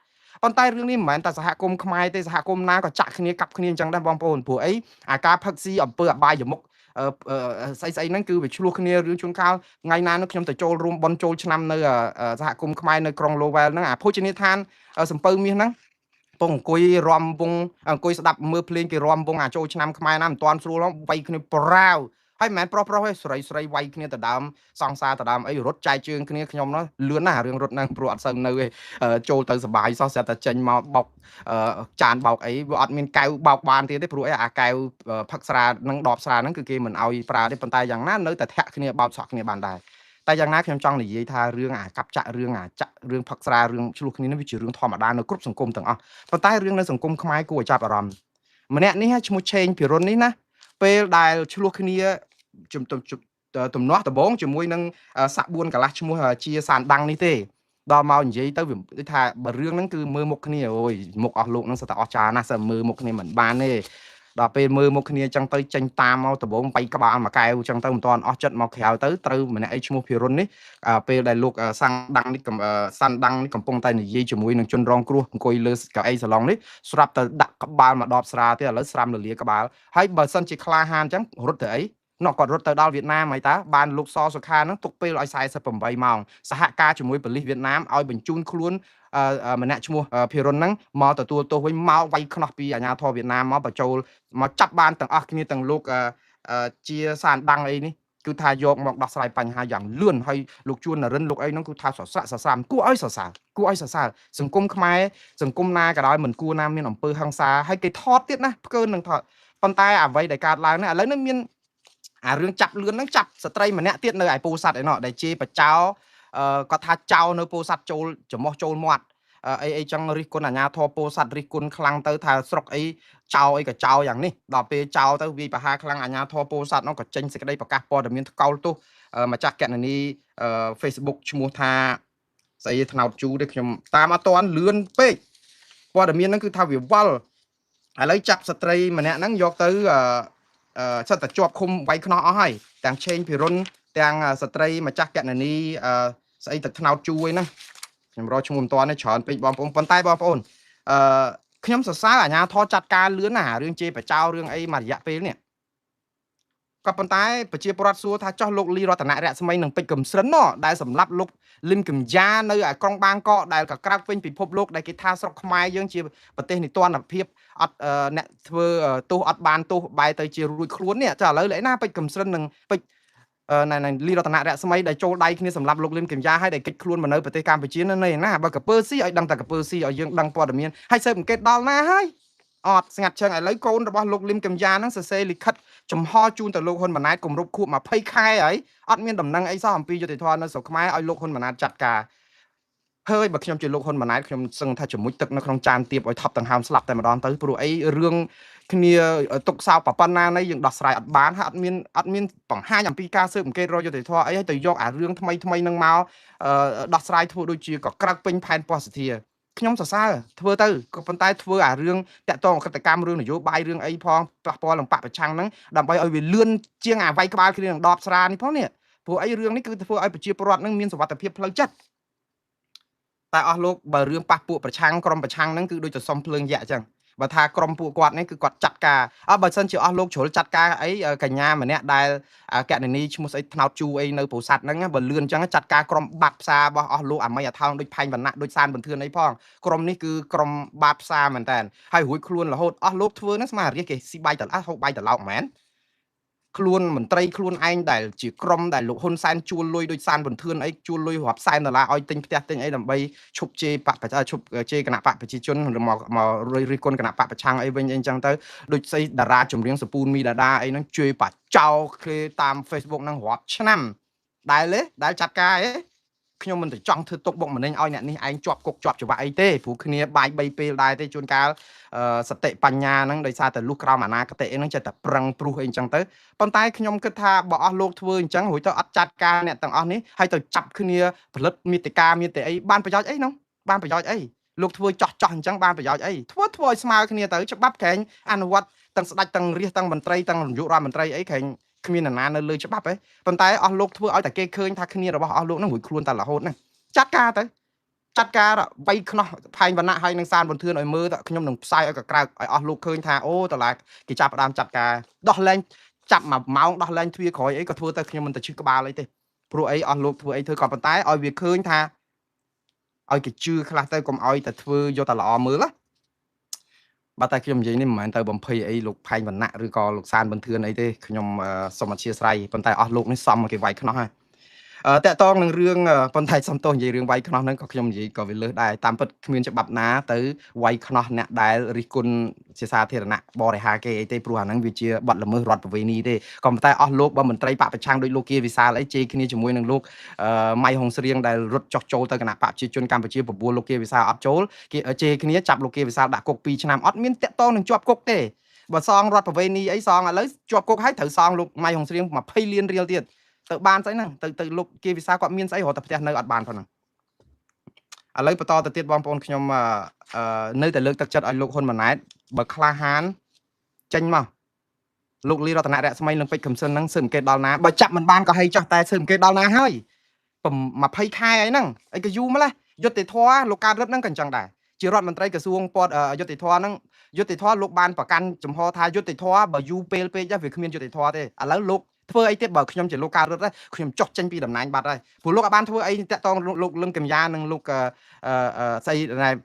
ប៉ុន្តែរឿងនេះមិនមែនតែសហគមន៍ខ្មែរទេសហគមន៍ណាក៏ចាក់គ្នាកាប់គ្នាអញ្ចឹងដែរបងប្អូនព្រោះអីអាការផឹកស៊ីអំពើអបាយមុខស្អីស្អីហ្នឹងគឺវាឆ្លោះគ្នារឿងជួនកាលថ្ងៃណានោះខ្ញុំទៅចូលរួមបន់ចូលឆ្នាំនៅសហគមន៍ខ្មែរនៅក្រុង Lowell ហ្នឹងអាភោជនីយដ្ឋានសំពៅមាសហ្នឹងពងអង្គុយរំវងអង្គុយស្ដាប់មើលភ្លេងគេរំវងអាចចូលឆ្នាំខ្មែរណាមិនតាន់ស្រួលហ្នឹងវាយគ្នាប្រាវហើយមិនមែនប្រុសប្រុសទេស្រីស្រីវាយគ្នាទៅដើមសង្សារទៅដើមអីរត់ចែកជើងគ្នាខ្ញុំនោះលឿនណាស់រឿងរត់ហ្នឹងព្រោះអត់សូវនៅទេចូលទៅសបាយសោះស្រាប់តែចេញមកបោកចានបោកអីវាអត់មានកែវបោកបានទៀតទេព្រោះអីអាកែវផឹកស្រានឹងដបស្រាហ្នឹងគឺគេមិនអោយប្រើទេប៉ុន្តែយ៉ាងណានៅតែធាក់គ្នាបោកសក់គ្នាបានដែរតែយ៉ាងណាខ្ញុំចង់និយាយថារឿងអាកាប់ចាក់រឿងអាចាក់រឿងផឹកស្រារឿងឆ្លោះគ្នានេះវាជារឿងធម្មតានៅគ្រប់សង្គមទាំងអស់ប៉ុន្តែរឿងនៅសង្គមខ្មែរគួរឲ្យចាប់អារម្មណ៍ម្នាក់នេះឈ្មោះឆេងភិរុននេះណាពេលដែលឆ្លោះគ្នាទំនាស់ដំបងជាមួយនឹងសាក់4កន្លះឈ្មោះជាសានដាំងនេះទេដល់មកនិយាយទៅវាដូចថាបើរឿងហ្នឹងគឺមើលមុខគ្នាអូយមុខអស់លោកហ្នឹងសិតតែអស់ចាណាស់សិតមើលមុខគ្នាមិនបានទេដល់ពេលមើលមុខគ្នាចឹងទៅចេញតាមមកដំបងបៃក្បាលមួយកែវចឹងទៅមិនតាន់អស់ចិត្តមកក្រៅទៅត្រូវម្នាក់អីឈ្មោះភិរុននេះពេលដែលលោកសាំងដាំងនេះសាន់ដាំងនេះកំពុងតែនិយាយជាមួយនឹងជនរងគ្រោះអង្គុយលើកៅអីសាឡុងនេះស្រាប់តែដាក់ក្បាលមកដបស្រាទៀតឥឡូវស្រាំលលាក្បាលហើយបើសិនជាក្លាហានចឹងរត់ទៅអីនោះគាត់រត់ទៅដល់វៀតណាមហើយតាបានលោកសសុខានឹងទុកពេលឲ្យ48ម៉ោងសហការជាមួយប៉ូលីសវៀតណាមឲ្យបញ្ជូនខ្លួនម្នាក់ឈ្មោះភិរុនហ្នឹងមកទទួលទោសវិញមកវាយខ្នោះពីអាជ្ញាធរវៀតណាមមកបញ្ចូលមកចាប់បានទាំងអស់គ្នាទាំងលោកជាសានដាំងអីនេះគឺថាយកមកដោះស្រាយបញ្ហាយ៉ាងលឿនហើយលោកជួននរិនលោកអីហ្នឹងគឺថាសស្រាក់សស្រាំគួរឲ្យសរសើរគួរឲ្យសរសើរសង្គមខ្មែរសង្គមណាក៏ដោយមិនគួរណាមានអំពើហិង្សាហើយគេថតទៀតណាផ្កើនឹងថតប៉ុន្តែអ្វីដែលកើតឡើងនេះឥឡូវនេះមានអារឿងចាប់លឿនហ្នឹងចាប់ស្ត្រីម្នាក់ទៀតនៅឯពោធិ៍សាត់ឯណោះដែលជេរបចោគាត់ថាចោលនៅពោធិ៍សាត់ចូលច្រមុះចូលមាត់អីអីចឹងរិះគន់អាញាធរពោធិ៍សាត់រិះគន់ខ្លាំងទៅថាស្រុកអីចោលអីក៏ចោលយ៉ាងនេះដល់ពេលចោលទៅវាយប្រហារខ្លាំងអាញាធរពោធិ៍សាត់នោះក៏ចេញសេចក្តីប្រកាសព័ត៌មានថ្កោលទោសម្ចាស់កណនី Facebook ឈ្មោះថាស្អីថ្នោតជូទេខ្ញុំតាមអត់ទាន់លឿនពេកព័ត៌មានហ្នឹងគឺថាវាវល់ឥឡូវចាប់ស្ត្រីម្នាក់ហ្នឹងយកទៅសិតតែជាប់ឃុំវាយខ្នោះអស់ហើយទាំងឆេងភិរុនទាំងស្ត្រីម្ចាស់កណនីស្អីទឹកថ្នោតជួយហ្នឹងខ្ញុំរកឈ្មោះមិនទាន់ទេច្រើនពេកបងប្អូនប៉ុន្តែបងប្អូនអឺ ខ្ញុំសរសើរអាជ្ញាធរចាត់ការលឿនណារឿងជេរបចោរឿងអីមួយរយៈពេលនេះក៏ប៉ុន្តែប្រជាពលរដ្ឋសួរថាចោះលោកលីរតនរស្មីនិងពេជ្រកំស្រិនណដែលសម្រាប់លោកលឹមកំយ៉ានៅឯក្រុងបាងកកដែលក៏ក្រៅពេញពិភពលោកដែលគេថាស្រុកខ្មែរយើងជាប្រទេសនិទានភាពអត់អ្នកធ្វើទោសអត់បានទោសបែរទៅជារួចខ្លួននេះចាឥឡូវលឯណាពេជ្រកំស្រិននិងពេជ្រណែណែលីរតនរស្មីដែលចូលដៃគ្នាសម្រាប់លោកលឹមកំយ៉ាហើយដែលគេចខ្លួនមកនៅប្រទេសកម្ពុជានៅណាបើកពើស៊ីឲ្យដឹងតែកពើស៊ីឲ្យយើងដឹងព័ត៌មានហើយស៊ើបអង្កេតដល់ណាហើយអត់ស្ងាត់ឈឹងឥឡូវកូនរបស់លោកលឹមកំយ៉ាហ្នឹងសរសេរលិខិតចំហជូនទៅលោកហ៊ុនម៉ាណែតគម្រប់ខួប20ខែហើយអត់មានដំណឹងអីសោះអំពីយុត្តិធម៌នៅស្រុកខ្មែរឲ្យលោកហ៊ុនម៉ាណែតចាត់ការហើយបើខ្ញុំជាលោកហ៊ុនម៉ាណែតខ្ញុំសឹងថាជាមួយទឹកនៅក្នុងចានទៀបឲ្យថប់ដង្ហើមស្លាប់តែម្ដងទៅព្រោះអីរឿងគ្នាទុកសោកប៉ុណ្ណានេះយើងដោះស្រាយអត់បានហើយអត់មានបង្ហាញអំពីការស៊ើបអង្កេតរកយុត្តិធម៌អីហើយទៅយកអារឿងថ្មីថ្មីនឹងមកដោះស្រាយធ្វើដូចជាកក្រើកពេញផែនពស្ទសធាខ្ញុំសរសើរធ្វើទៅក៏ប៉ុន្តែធ្វើអារឿងតាក់ទងអក្រិតកម្មរឿងនយោបាយរឿងអីផងប៉ះពាល់នឹងបកប្រឆាំងហ្នឹងដើម្បីឲ្យវាលឿនជាងអាវាយក្បាលគ្នានឹងដបស្រានេះផងនេះព្រោះអីរឿងនេះគឺធ្វើឲ្យប្រជាពលរដ្ឋហ្នឹងមានសុវត្ថិភាពផ្លូវចិត្តតែអស់លោកបើរឿងប៉ះពួកប្រឆាំងក្រុមប្រឆាំងហ្នឹងគឺដូចទៅសុំភ្លើងយៈអញ្ចឹងបើថាក្រុមពួកគាត់នេះគឺគាត់ចាត់ការអើបើសិនជាអស់លោកជ្រុលចាត់ការអីកញ្ញាម្នាក់ដែលកណនីឈ្មោះស្អីថ្នោតជូអីនៅពោធិ៍សាត់ហ្នឹងបើលឿនអញ្ចឹងចាត់ការក្រុមបាត់ផ្សាររបស់អស់លោកអាមីអាថោងដូចផែងវណ្ណៈដូចសានបន្ទឿនអីផងក្រុមនេះគឺក្រុមបាតផ្សារមែនតើហើយរួចខ្លួនរហូតអស់លោកធ្វើហ្នឹងស្មើរាជគេស៊ីបាយតឡាហូបបាយត្រឡោកមែនខ្លួនមន្ត្រីខ្លួនឯងដែលជាក្រុមដែលលោកហ៊ុនសែនជួលលុយដូចសានបន្ទឿនអីជួលលុយរាប់សែនដុល្លារឲ្យទិញផ្ទះទិញអីដើម្បីឈប់ជេរបកឈប់ជេរគណៈបកប្រជាជនមកមករិះគន់គណៈបកប្រឆាំងអីវិញអីចឹងទៅដូចស្អីតារាចម្រៀងសពូនមីដាដាអីហ្នឹងជេរបចោគេតាម Facebook ហ្នឹងរាប់ឆ្នាំដែលទេដែលចាត់ការអីខ្ញុំមិនទៅចង់ធ្វើទុកបុកម្នេញឲ្យអ្នកនេះឯងជាប់គុកជាប់ច្បាប់អីទេព្រោះគ្នាបាយ3ពេលដែរទេជួនកាលសតិបញ្ញាហ្នឹងដោយសារតែលុះក្រោមអនាគតិហ្នឹងចេះតែប្រឹងព្រុសអីចឹងទៅប៉ុន្តែខ្ញុំគិតថាបើអស់លោកធ្វើអញ្ចឹងរួចទៅអត់ចាត់ការអ្នកទាំងអស់នេះហើយទៅចាប់គ្នាផលិតមេតិកាមេតិអីបានប្រយោជន៍អីហ្នឹងបានប្រយោជន៍អីលោកធ្វើចោះចោះអញ្ចឹងបានប្រយោជន៍អីធ្វើឲ្យស្មើគ្នាទៅច្បាប់ក្រែងអនុវត្តទាំងស្ដេចទាំងរាជទាំងមន្ត្រីទាំងនាយករដ្ឋមន្ត្រីអីក្រែងគ្មាននរណានៅលើច្បាប់ទេប៉ុន្តែអស់លោកធ្វើឲ្យតែគេឃើញថាគ្នារបស់អស់លោកហ្នឹងរួចខ្លួនតែរហូតហ្នឹងចាត់ការទៅចាត់ការវៃខ្នោះផែងវណ្ណៈហើយនឹងសានបន្ទឿនឲ្យមើលខ្ញុំនឹងផ្សាយឲ្យកក្រើកឲ្យអស់លោកឃើញថាអូតឡាគេចាប់ផ្ដើមចាត់ការដោះលែងចាប់មួយម៉ោងដោះលែងទ្វារក្រោយអីក៏ធ្វើទៅខ្ញុំមិនទៅឈឺក្បាលអីទេព្រោះអីអស់លោកធ្វើអីធ្វើក៏ប៉ុន្តែឲ្យវាឃើញថាឲ្យគេជឿខ្លះទៅកុំឲ្យតែធ្វើយកតែល្អមើលណាបាទតែខ្ញុំនិយាយនេះមិនមែនទៅបំភ័យអីលោកផែងវណ្ណៈឬក៏លោកសានបន្ទឿនអីទេខ្ញុំសូមអធិស្ឋានប៉ុន្តែអស់លោកនេះសមគេវាយខ្នោះហើយតាក់តងនឹងរឿងប៉ុន្តែសំទោសនិយាយរឿងវាយខ្នោះហ្នឹងក៏ខ្ញុំនិយាយក៏វាលើសដែរតាមពិតគ្មានច្បាប់ណាទៅវាយខ្នោះអ្នកដែលរិះគន់ជាសាធារណៈបរិហាគេអីទេព្រោះអាហ្នឹងវាជាបទល្មើសរដ្ឋប្រវេណីទេក៏ប៉ុន្តែអស់លោកបើមន្ត្រីបកប្រឆាំងដូចលោកគាវិសាលអីជេរគ្នាជាមួយនឹងលោកម៉ៃហុងស្រៀងដែលរត់ចុះចូលទៅគណៈបកប្រជាជនកម្ពុជាបបួលលោកគាវិសាលអត់ចូលគេជេរគ្នាចាប់លោកគាវិសាលដាក់គុក2ឆ្នាំអត់មានតាក់ទងនឹងជាប់គុកទេបើសងរដ្ឋប្រវេណីអីសងឥឡូវជាប់គុកហើយត្រូវសងលោកម៉ៃហុងស្រៀង20លានរៀលទៀតទៅបានស្អីហ្នឹងទៅលោកគេវិសាគាត់មានស្អីរត់តែផ្ទះនៅអត់បានផងហ្នឹងឥឡូវបន្តទៅទៀតបងប្អូនខ្ញុំនៅតែលើកទឹកចិត្តឲ្យលោកហ៊ុនម៉ាណែតបើក្លាហានចេញមកលោកលីរតនរស្មីនឹងពេជ្រកំសិនហ្នឹងស៊ើបអង្កេតដល់ណាបើចាប់មិនបានក៏ហីចោះតែស៊ើបអង្កេតដល់ណាហើយ20ខែអីហ្នឹងអីក៏យូរម្ល៉េះយុត្តិធម៌លោកកើតរិទ្ធហ្នឹងក៏អញ្ចឹងដែរជារដ្ឋមន្ត្រីក្រសួងពតយុត្តិធម៌ហ្នឹងយុត្តិធម៌លោកបានប្រកាន់ចំហថាយុត្តិធម៌បើយូរពេលពេកវាគ្មានយុត្តិធម៌ទេឥឡូវលោកធ្វើអីទៀតបើខ្ញុំជាលោកកើតរិទ្ធខ្ញុំចុះចេញពីតំណែងបាត់ហើយព្រោះលោកអាចបានធ្វើអីតាក់ទងលោកលឹងកំយ៉ានិងលោកស្អី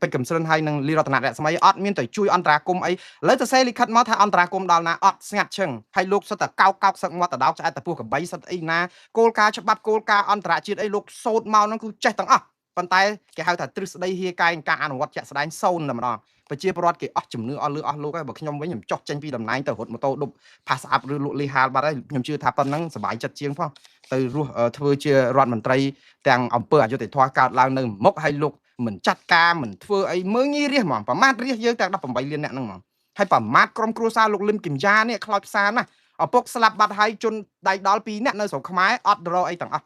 ពេជ្រកំស្រិនហើយនិងលីរតនរស្មីអត់មានទៅជួយអន្តរាគមអីឥឡូវទៅសេលិខិតមកថាអន្តរាគមដល់ណាអត់ស្ងាត់ឈឹងហើយលោកសុទ្ធតែកោកកោកសឹកមាត់តដោកឆ្អែតតពោះកបីសុទ្ធអីណាគោលការណ៍ច្បាប់គោលការណ៍អន្តរជាតិអីលោកសូត្រមកហ្នឹងគឺចេះទាំងអស់ប៉ុន្តែគេហៅថាទ្រឹស្ដីហៀកែងការអនុវត្តជាក់ស្ដែងសូន្យតែម្ដងប្រជាពលរដ្ឋគេអស់ជំនឿអស់លឺអស់លោកហើយបើខ្ញុំវិញខ្ញុំចុះចេញពីតំណែងទៅរត់ម៉ូតូឌុបផាសអាប់ឬលក់លីហាលបាត់ហើយខ្ញុំជឿថាប៉ុណ្ណឹងសប្បាយចិត្តជាងផងទៅរស់ធ្វើជារដ្ឋមន្ត្រីទាំងអង្គើអយុត្តិធម៌កើតឡើងនៅមុខហើយលោកមិនចាត់ការមិនធ្វើអីមើងងាយរាសហ្មងប្រមាថរាសយើងទាំង18លានអ្នកហ្នឹងហ្មងហើយប្រមាថក្រុមគ្រួសារលោកលឹមគឹមយ៉ានេះខ្លោចផ្សាណាស់ឪពុកស្លាប់បាត់ហើយជនដៃដល់2នាក់នៅស្រុកខ្មែរអត់រកអីទាំងអស់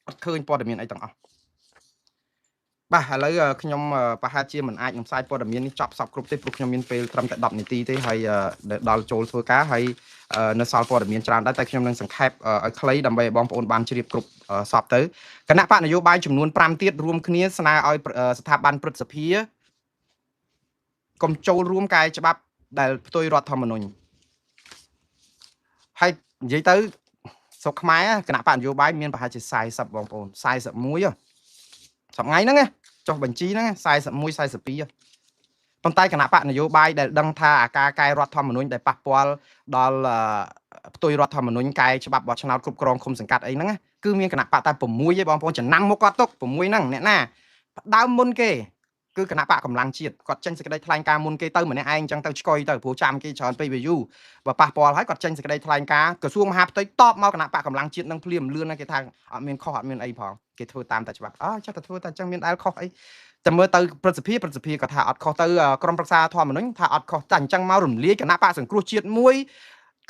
អត់ឃើញព័ត៌មានអីទាំងអស់បាទឥឡូវខ្ញុំប្រហែលជាមិនអាចនឹងផ្សាយព័ត៌មាននេះចប់សពគ្រប់ទេព្រោះខ្ញុំមានពេលត្រឹមតែ10នាទីទេហើយដល់ចូលធ្វើការហើយនៅសល់ព័ត៌មានច្រើនដែរតែខ្ញុំនឹងសង្ខេបឲ្យខ្លីដើម្បីឲ្យបងប្អូនបានជ្រាបគ្រប់សពទៅគណៈបកនយោបាយចំនួន5ទៀតរួមគ្នាស្នើឲ្យស្ថាប័នព្រឹទ្ធសភា កុំចូលរួមកែច្បាប់ដែលផ្ទុយរដ្ឋធម្មនុញ្ញហើយនិយាយទៅស្រុកខ្មែរគណៈបកនយោបាយមានប្រហែលជា40បងប្អូន41សប្ងៃហ្នឹងចុះបញ្ជីហ្នឹង41 42ប៉ុន្តែគណៈបកនយោបាយដែលដឹងថាអាការកែរដ្ឋធម្មនុញ្ញដែលប៉ះពាល់ដល់ផ្ទុយរដ្ឋធម្មនុញ្ញកែច្បាប់បោះឆ្នោតគ្រប់គ្រងឃុំសង្កាត់អីហ្នឹងគឺមានគណៈបកតែ6ឯងបងប្អូនចំណាំមុខគាត់ទុក6ហ្នឹងអ្នកណាផ្ដើមមុនគេគឺគណៈបកកម្លាំងជាតិគាត់ចេញសេចក្តីថ្លែងការណ៍មុនគេទៅម្នាក់ឯងអញ្ចឹងទៅឆ្កុយទៅព្រោះចាំគេច្រើនពេកវាយូរបើប៉ះពាល់ហើយគាត់ចេញសេចក្តីថ្លែងការណ៍ក្រសួងមហាផ្ទៃតបមកគណៈបកកម្លាំងជាតិនឹងភ្លាមលឿនណាស់គេថាអត់មានខុសអត់មានអីផងគេធ្វើតាមតែច្បាប់អើចេះតែធ្វើតែអញ្ចឹងមានដែលខុសអីតែមើលទៅព្រឹទ្ធសភាព្រឹទ្ធសភាក៏ថាអត់ខុសទៅក្រុមប្រឹក្សាធម្មនុញ្ញថាអត់ខុសតែអញ្ចឹងមករំលាយគណៈបកសង្គ្រោះជាតិមួយ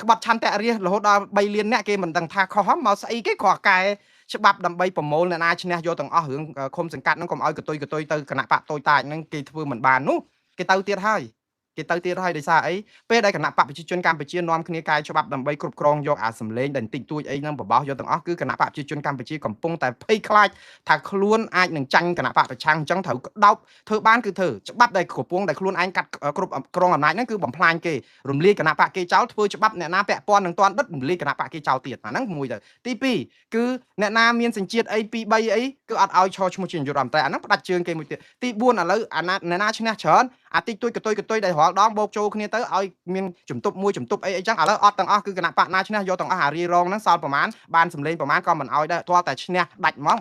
ក្បត់ឆន្ទៈរាជរហូតដល់3លានអ្នកគេមិនដឹងថាខុសហ៎មកស្អីគេគ្រាន់កែច្បាប់ដើម្បីប្រមូលអ្នកណាឈ្នះយកទាំងអស់រឿងឃុំសង្កាត់ហ្នឹងកុំឲ្យកតុយកតុយទៅគណៈបកតូចតាចហ្នឹងគេធ្វើមិនបាននោះគេទៅទៀតហើយគេទៅទៀតហើយដោយសារអីពេលដែលគណៈបកប្រជាជនកម្ពុជានាំគ្នាកែច្បាប់ដើម្បីគ្រប់គ្រងយកអាសម្លេងដែលតិចតួចអីហ្នឹងបបោសយកទាំងអស់គឺគណៈបកប្រជាជនកម្ពុជាកំពុងតែភ័យខ្លាចថាខ្លួនអាចនឹងចាញ់គណៈបកប្រឆាំងអញ្ចឹងត្រូវក្តោបធ្វើបានគឺធ្វើច្បាប់ដែលកំពុងតែខ្លួនឯងកាត់គ្រប់គ្រងអំណាចហ្នឹងគឺបំផ្លាញគេរំលាយគណៈបកគេចោលធ្វើច្បាប់អ្នកណាពាក់ព័ន្ធនឹងតាន់ដិតរំលាយគណៈបកគេចោលទៀតអាហ្នឹងមួយទៅទី2គឺអ្នកណាមានសញ្ជាតិអី2 3អីគឺអត់ឲ្យឈរឈ្មោះជានាយករដ្ឋមន្ត្រីអាហ្នឹងផ្ដាច់ជើងគេមួយទៀតទី4ឥឡូវអាណាអ្នកណាឈ្នះច្រើនអាតិចតួចកតុយកតុយដែលរាល់ដងបោកចូលគ្នាទៅឲ្យមានជំទប់មួយជំទប់អីអីចឹងឥឡូវអត់ទាំងអស់គឺគណៈបកណាឈ្នះយកទាំងអស់អារីរងហ្នឹងសល់ប្រមាណបានសម្លេងប្រមាណក៏មិនឲ្យដែរទាល់តែឈ្នះដាច់ហ្មង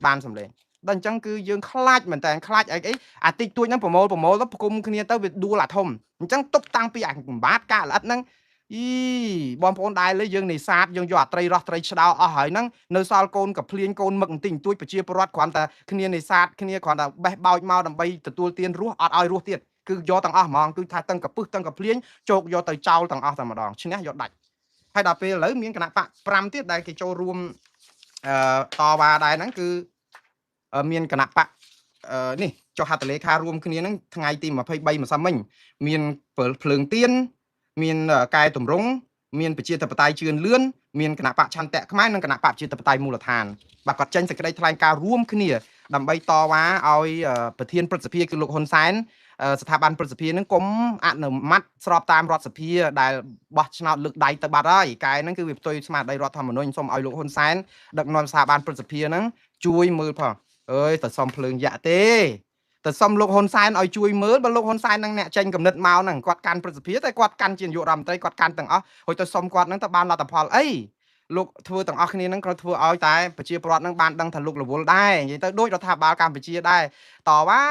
បានសម្លេងដល់អញ្ចឹងគឺយើងខ្លាចមែនតើខ្លាចអីអីអាតិចតួចហ្នឹងប្រមូលប្រមូលទៅផ្គុំគ្នាទៅវាដួលអាធំអញ្ចឹងទុកតាំងពីអាកំបាតកាល្អិតហ្នឹងអីបងប្អូនដែរលេយើងនេសាទយើងយកអាត្រីរស់ត្រីឆ្ដោអស់ហើយហ្នឹងនៅសល់កូនកភ្លៀងកូនមឹកបន្តិចបន្តួចប្រជាពលរដ្ឋគ្រាន់តែគ្នានេសាទគ្នាគ្រាន់តែបេះបោចមកដើម្បីទទួលទានរស់អត់ឲ្យរស់ទៀតគឺយកទាំងអស់ហ្មងគឺថាតឹងកពឹសតឹងកភ្លៀងជោគយកទៅចោលទាំងអស់តែម្ដងឈ្នះយកដាច់ហើយដល់ពេលឥឡូវមានគណៈបក5ទៀតដែលគេចូលរួមអឺតវ៉ាដែរហ្នឹងគឺមានគណៈបកនេះចុះហត្ថលេខារួមគ្នាហ្នឹងថ្ងៃទី23ម្សិលមិញមានភ្លើងទៀនមានកែតម្រង់មានប្រជាធិបតេយ្យជឿនលឿនមានគណៈបកឆន្ទៈខ្មែរនិងគណៈបកប្រជាធិបតេយ្យមូលដ្ឋានបាទគាត់ចេញសេចក្តីថ្លែងការណ៍រួមគ្នាដើម្បីតវ៉ាឲ្យប្រធានព្រឹទ្ធសភាគឺលោកហ៊ុនសែនស្ថាប័នព្រឹទ្ធសភានឹងកុំអនុម័តស្របតាមរដ្ឋសភាដែលបោះឆ្នោតលើកដៃទៅបាត់ហើយកែហ្នឹងគឺវាផ្ទុយស្មារតីរដ្ឋធម្មនុញ្ញសូមឲ្យលោកហ៊ុនសែនដឹកនាំស្ថាប័នព្រឹទ្ធសភាហ្នឹងជួយមើលផងអើយទៅសុំភ្លើងយៈទេទៅសុំលោកហ៊ុនសែនឲ្យជួយមើលបើលោកហ៊ុនសែននឹងអ្នកចេញកំណត់មកហ្នឹងគាត់កាន់ព្រឹទ្ធសភាតែគាត់កាន់ជានាយករដ្ឋមន្ត្រីគាត់កាន់ទាំងអស់ហើយទៅសុំគាត់ហ្នឹងទៅបានលទ្ធផលអីលោកធ្វើទាំងអស់គ្នាហ្នឹងក៏ធ្វើឲ្យតែប្រជាពលរដ្ឋហ្នឹងបានដឹងថាលោករវល់ដែរនិយាយទៅដូចរដ្ឋាភិបាលកម្ពុជាដែរតវ៉ា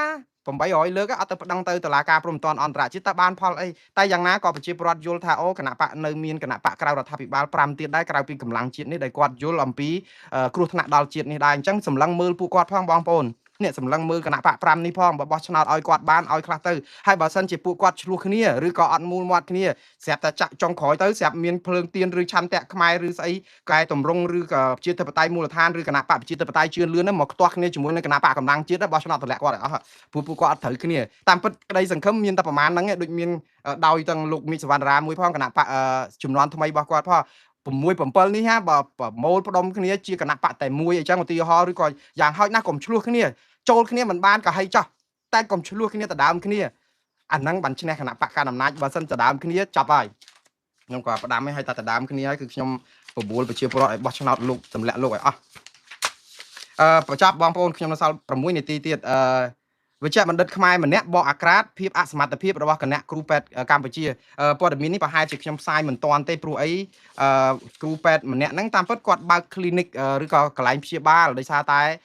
800លើកអត់ទៅប្តឹងទៅតុលាការព្រំប្រទានអន្តរជាតិតើបានផលអីតែយ៉ាងណាក៏ប្រជាពលរដ្ឋយល់ថាអូគណៈបកនៅមានគណៈបកក្រៅរដ្ឋាភិបាល5ទៀតដែរក្រៅពីកម្លាំងជាតិនេះដែលគាត់យល់អំពីគ្រោះថ្នាក់ដល់ជាតិនេះដែរអញ្ចឹងសម្លឹងមើលពួកគាត់ផងបងប្អូននេះសម្លឹងមើលគណៈបក5នេះផងបើបោះឆ្នោតឲ្យគាត់បានឲ្យខ្លះទៅហើយបើសិនជាពួកគាត់ឆ្លោះគ្នាឬក៏អត់មូលមាត់គ្នាស្រាប់តែចាក់ចុងក្រោយទៅស្រាប់មានភ្លើងទៀនឬឆន្ទៈខ្មែរឬស្អីកែតម្រង់ឬក៏ប្រជាធិបតេយ្យមូលដ្ឋានឬគណៈបកប្រជាធិបតេយ្យជឿនលឿនហ្នឹងមកខ្ទាស់គ្នាជាមួយនឹងគណៈបកកម្លាំងជាតិបោះឆ្នោតតម្លាក់គាត់ឲ្យអស់ព្រោះពួកគាត់អត់ត្រូវគ្នាតាមពិតក្តីសង្ឃឹមមានតែប្រមាណហ្នឹងឯងដូចមានដោយទាំងលោកមីសវណ្ណរាមួយផងគណៈបកចំនួនថ្មីរបស់គាត់ផង6 7នេះហាបើប្រមូលផ្ដុំគ្នាជាគណៈបកតែមួយអញ្ចឹងឧទាហរណ៍ឬក៏យ៉ាងហោចណាស់កុំឆ្លោះគ្នាចូលគ្នាមិនបានក៏ហីចោះតែកុំឆ្លោះគ្នាដដើមគ្នាអាហ្នឹងបានឈ្នះគណៈបកកណ្ដាលអំណាចបើសិនដដើមគ្នាចាប់ហើយខ្ញុំក៏ផ្ដាំឲ្យតែដដើមគ្នាហើយគឺខ្ញុំបបួលប្រជាពលរដ្ឋឲ្យបោះឆ្នោតលោកទម្លាក់លោកឲ្យអស់បញ្ចប់បងប្អូនខ្ញុំនៅសល់6នាទីទៀតវិជ្ជបណ្ឌិតខ្មែរម្នាក់បកអាក្រាតភាពអសមត្ថភាពរបស់គណៈគ្រូពេទ្យកម្ពុជាព័ត៌មាននេះប្រហែលជាខ្ញុំផ្សាយមិនទាន់ទេព្រោះអីគ្រូពេទ្យម្នាក់ហ្នឹងតាមពិតគាត់បើក clinic ឬក៏កន្លែងព្យាបាលដោយសារតែ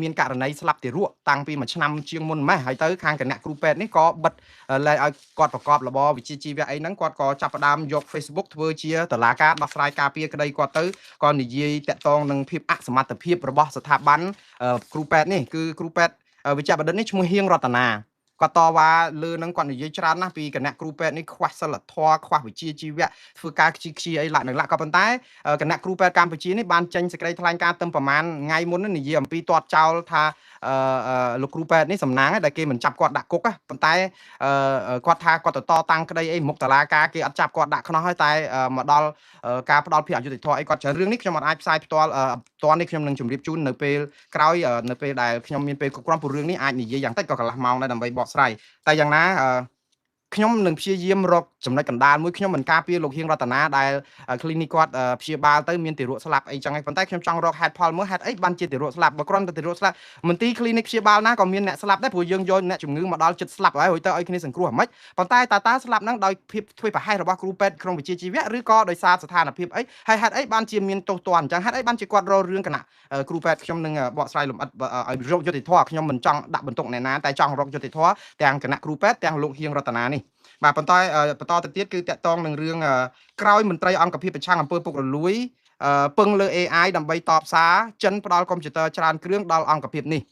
មានករណីស្លាប់ទារកតាំងពីមួយឆ្នាំជាងមុនម៉េះហើយទៅខាងគណៈគ្រូពេទ្យនេះក៏បិទលែងឲ្យគាត់ប្រកបរបរវិជ្ជាជីវៈអីហ្នឹងគាត់ក៏ចាប់ផ្ដើមយក Facebook ធ្វើជាតឡាការដោះស្រាយការពារក្តីគាត់ទៅក៏និយាយតាក់ទងនឹងភាពអសមត្ថភាពរបស់ស្ថាប័នគ្រូពេទ្យនេះគឺគ្រូពេទ្យវិជ្ជបណ្ឌិតនេះឈ្មោះហៀងរតនាគាត់តវ៉ាលើនឹងគាត់និយាយច្រើនណាស់ពីគណៈគ្រូពេទ្យនេះខ្វះសិលធម៌ខ្វះវិជ្ជាជីវៈធ្វើការខ្ជិះខ្ជាអីឡាក់នឹងឡាក់ក៏ប៉ុន្តែគណៈគ្រូពេទ្យកម្ពុជានេះបានចេញសេចក្តីថ្លែងការណ៍ទៅប្រហែលថ្ងៃមុននិយាយអំពីទាត់ចោលថាលោកគ្រូពេទ្យនេះសំណាងដែលគេមិនចាប់គាត់ដាក់គុកប៉ុន្តែគាត់ថាគាត់ទៅតតាំងក្តីអីមុខតឡាការគេអត់ចាប់គាត់ដាក់ខ្នោះហើយតែមកដល់ការផ្ដល់ភាពអយុត្តិធម៌អីគាត់ច្រើនរឿងនេះខ្ញុំអត់អាចផ្សាយផ្ទាល់ផ្ទាល់នេះខ្ញុំនឹងជម្រាបជូននៅពេលក្រោយនៅពេលដែលខ្ញុំមានពេលគ្រប់គ្រាន់ព្រោះរឿងនេះអាចនិយាយយ៉ាងតិចក៏កន្លះម៉ោងដែរដើម្បីបកស្រាយតែយ៉ាងណា ខ្ញុំនឹងព្យាយាមរកចំណុចកណ្ដាលមួយខ្ញុំមិនការពារលោកហៀងរតនាដែល clinic គាត់ព្យាបាលទៅមានទារកស្លាប់អីចឹងឯងប៉ុន្តែខ្ញុំចង់រកហេតុផលមើលហេតុអីបានជាទារកស្លាប់បើគ្រាន់តែទារកស្លាប់មន្ទីរ clinic ព្យាបាលណាក៏មានអ្នកស្លាប់ដែរព្រោះយើងយកអ្នកជំងឺមកដល់ចិត្តស្លាប់ហើយរួចទៅឲ្យគ្នាសង្គ្រោះអាម៉េចប៉ុន្តែតើតើស្លាប់ហ្នឹងដោយភាពធ្វេសប្រហែសរបស់គ្រូពេទ្យក្នុងវិជ្ជាជីវៈឬក៏ដោយសារស្ថានភាពអីហើយហេតុអីបានជាមានទោសទណ្ឌអញ្ចឹងហេតុអីបានជាគាត់រករឿងគណៈគ្រូពេទ្យខ្ញុំនឹងបកស្រាយលម្អិតឲ្យរកយុត្តិធម៌ខ្ញុំមិនចង់ដាក់បន្ទុកអ្នកណាតែចង់រកយុត្តិធម៌ទាំងគណៈគ្រូពេទ្យទាំងលោកហៀងរតនានេះបាទប៉ុន្តែបន្តទៅទៀតគឺតកតងនឹងរឿងក្រោយមន្ត្រីអង្គភាពប្រឆាំងអំពើពុករលួយពឹងលើ AI ដើម្បីតបសារចិនផ្ដល់កុំព្យូទ័រច្រើនគ្រឿងដល់អង្គភាពនេះ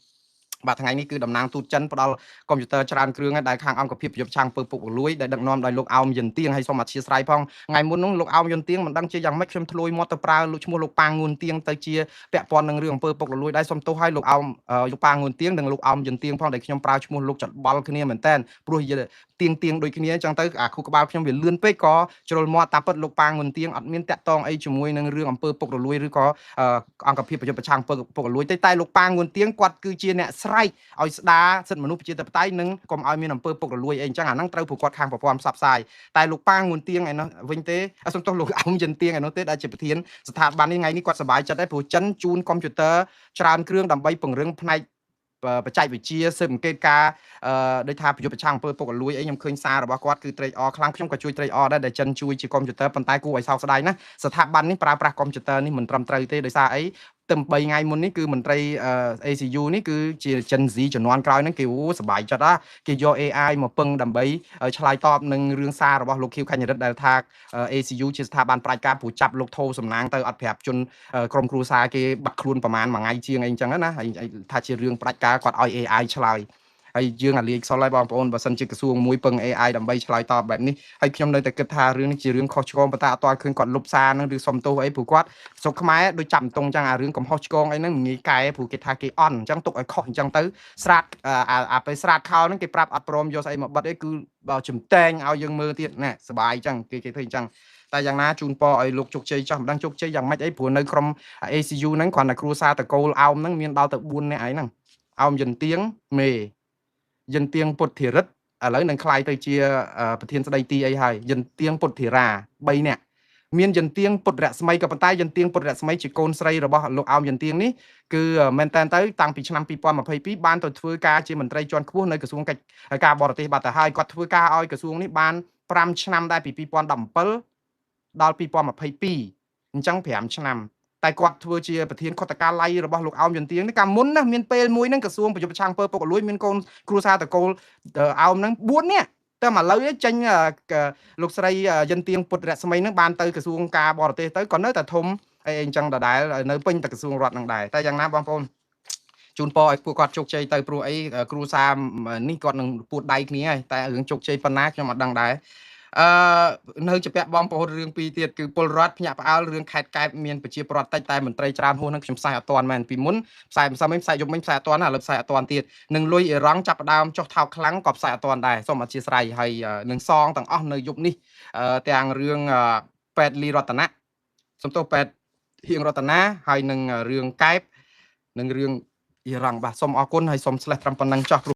បាទថ្ងៃនេះគឺតំណាងទូតចិនផ្ដល់កុំព្យូទ័រច្រើនគ្រឿងដែលខាងអង្គភាពប្រយុទ្ធឆាំងពើពុករលួយដែលដឹកនាំដោយលោកអោមយិនទៀងហើយសូមអធិស្ឋានផងថ្ងៃមុននោះលោកអោមយិនទៀងមិនដឹងជាយ៉ាងម៉េចខ្ញុំធ្លួយមាត់ទៅប្រើលោកឈ្មោះលោកប៉ាងងួនទៀងទៅជាពាក់ព័ន្ធនឹងរឿងអំពើពុករលួយដែរសូមទោសឲ្យលោកអោមលោកប៉ាងងួនទៀងនិងលោកអោមយិនទៀងផងដែលខ្ញុំប្រើឈ្មោះលោកចបល់គ្នាមែនតើព្រោះទៀងទៀងដូចគ្នាអញ្ចឹងទៅអាខួរក្បាលខ្ញុំវាលឿនពេកក៏ជ្រុលមាត់តាមពិតលោកប៉ាងងួនទៀងអត់មានតាក់ទងអីជាមួយនឹងរឿងអំពើពុករលួយឬក៏អង្គភាពប្រយុទ្ធប្រឆាំងអំពើពុករលួយទេតែលោកប៉ាងងួនទៀងគាត់គឺជាអ្នកស្រែកឲ្យស្ដារសិទ្ធិមនុស្សប្រជាធិបតេយ្យនិងកុំឲ្យមានអំពើពុករលួយអីអញ្ចឹងអាហ្នឹងត្រូវពួកគាត់ខាងប្រព័ន្ធផ្សព្វផ្សាយតែលោកប៉ាងងួនទៀងឯនោះវិញទេសុំទោសលោកអ៊ំយិនទៀងឯនោះទេដែលជាប្រធានស្ថាប័ននេះថ្ងៃនេះគាត់សប្បាយចិត្តដែរព្រោះចិនជូនកុំព្យូទ័រច្រើនគ្រឿងដើម្បីពង្រឹងផ្នែកបច្ចេកវិទ្យាស៊ើបអង្កេតការដូចថាប្រយុទ្ធប្រឆាំងអំពើពុករលួយអីខ្ញុំឃើញសាររបស់គាត់គឺត្រេកអរខ្លាំងខ្ញុំក៏ជួយត្រេកអរដែរដែលចិនជួយជាកុំព្យូទ័រប៉ុន្តែគួរឲ្យសោកស្ដាយណាស់ស្ថាប័ននេះប្រើប្រាស់កុំព្យូទ័រនេះមិនត្រឹមត្រូវទេដោយសារអីទៅ3ថ្ងៃមុននេះគឺមន្ត្រី ACU នេះគឺជា Gen Z ជំនាន់ក្រោយហ្នឹងគេអូសប្បាយចិត្តណាគេយក AI មកពឹងដើម្បីឆ្លើយតបនឹងរឿងសាររបស់លោកខៀវខញ្ញរិទ្ធដែលថា ACU ជាស្ថាប័នប្រជាការព្រោះចាប់លោកធោសំណាងទៅអត់ប្រាប់ជនក្រុមគ្រួសារគេបាត់ខ្លួនប្រហែលមួយថ្ងៃជាងអីចឹងណាហើយថាជារឿងប្រជាការគាត់ឲ្យ AI ឆ្លើយហើយយើងអាលាយខ្សលហើយបងប្អូនបើសិនជាក្រសួងមួយពឹង AI ដើម្បីឆ្លើយតបបែបនេះហើយខ្ញុំនៅតែគិតថារឿងនេះជារឿងខុសឆ្គងប៉ុន្តែអត់ទាន់ឃើញគាត់លុបសារហ្នឹងឬសុំទោសអីព្រោះគាត់ស្រុកខ្មែរដូចចាប់តង់ចឹងអារឿងកំហុសឆ្គងអីហ្នឹងងាយកែព្រោះគេថាគេអន់អញ្ចឹងទុកឲ្យខុសអញ្ចឹងទៅស្រាតអាពេលស្រាតខោហ្នឹងគេប្រាប់អត់ព្រមយកស្អីមកបិទអីគឺបើចំតែងឲ្យយើងមើលទៀតណែសបាយអញ្ចឹងគេគេធ្វើអញ្ចឹងតែយ៉ាងណាជូនពរឲ្យលោកជោគជ័យចោះមិនដឹងជោគជ័យយ៉ាងម៉េចអីព្រោះនៅក្រុម ACU ហ្នឹងគ្រាន់តែគ្រួសារតកូលអោមហ្នឹងមានដល់ទៅ4នាក់អីហ្នឹងអោមយិនទៀងមេយិនទៀងពុទ្ធិរិទ្ធឥឡូវនឹងក្លាយទៅជាប្រធានស្ដីទីអីហើយយិនទៀងពុទ្ធិរា3នាក់មានយិនទៀងពុទ្ធរស្មីក៏ប៉ុន្តែយិនទៀងពុទ្ធរស្មីជាកូនស្រីរបស់លោកអោមយិនទៀងនេះគឺមែនតើទៅតាំងពីឆ្នាំ2022បានទៅធ្វើការជាមន្ត្រីជាន់ខ្ពស់នៅក្រសួងកិច្ចការបរទេសបាត់ទៅហើយគាត់ធ្វើការឲ្យក្រសួងនេះបាន5ឆ្នាំដែរពី2017ដល់2022អញ្ចឹង5ឆ្នាំតែគាត់ធ្វើជាប្រធានខុទ្ទកាល័យរបស់លោកអោមយន្ទៀងនេះកាលមុនណាមានពេលមួយហ្នឹងក្រសួងប្រយុទ្ធប្រឆាំងអំពើពុករលួយមានកូនគ្រួសារតកូលអោមហ្នឹង4នាក់តែឥឡូវចេញលោកស្រីយិនទៀងពុទ្ធរស្មីហ្នឹងបានទៅក្រសួងការបរទេសទៅក៏នៅតែធំអីអញ្ចឹងដដែលនៅពេញតែក្រសួងរដ្ឋហ្នឹងដែរតែយ៉ាងណាបងប្អូនជូនពរឲ្យពួកគាត់ជោគជ័យទៅព្រោះអីគ្រួសារនេះគាត់នឹងពួតដៃគ្នាហើយតែរឿងជោគជ័យប៉ុណ្ណាខ្ញុំអត់ដឹងដែរអឺនៅជាពាក់បងប្អូនរឿងពីរទៀតគឺពលរដ្ឋភ្ញាក់ផ្អើលរឿងខេត្តកែបមានប្រជាពលរដ្ឋតិចតែមន្ត្រីច្រើនហួសនឹងខ្ញុំផ្សាយអត់ទាន់មែនពីមុនផ្សាយម្សិលមិញផ្សាយយប់មិញផ្សាយអត់ទាន់ណាឥឡូវផ្សាយអត់ទាន់ទៀតនឹងលុយអ៊ីរ៉ង់ចាប់ផ្ដើមចុះថោកខ្លាំងក៏ផ្សាយអត់ទាន់ដែរសូមអធិស្ឋានហើយនឹងសងទាំងអស់នៅយប់នេះទាំងរឿងពេទ្យលីរតនៈសំទោសពេទ្យហៀងរតនាហើយនឹងរឿងកែបនិងរឿងអ៊ីរ៉ង់បាទសូមអរគុណហើយសូមស្លេះត្រឹមប៉ុណ្ណឹងចោះ។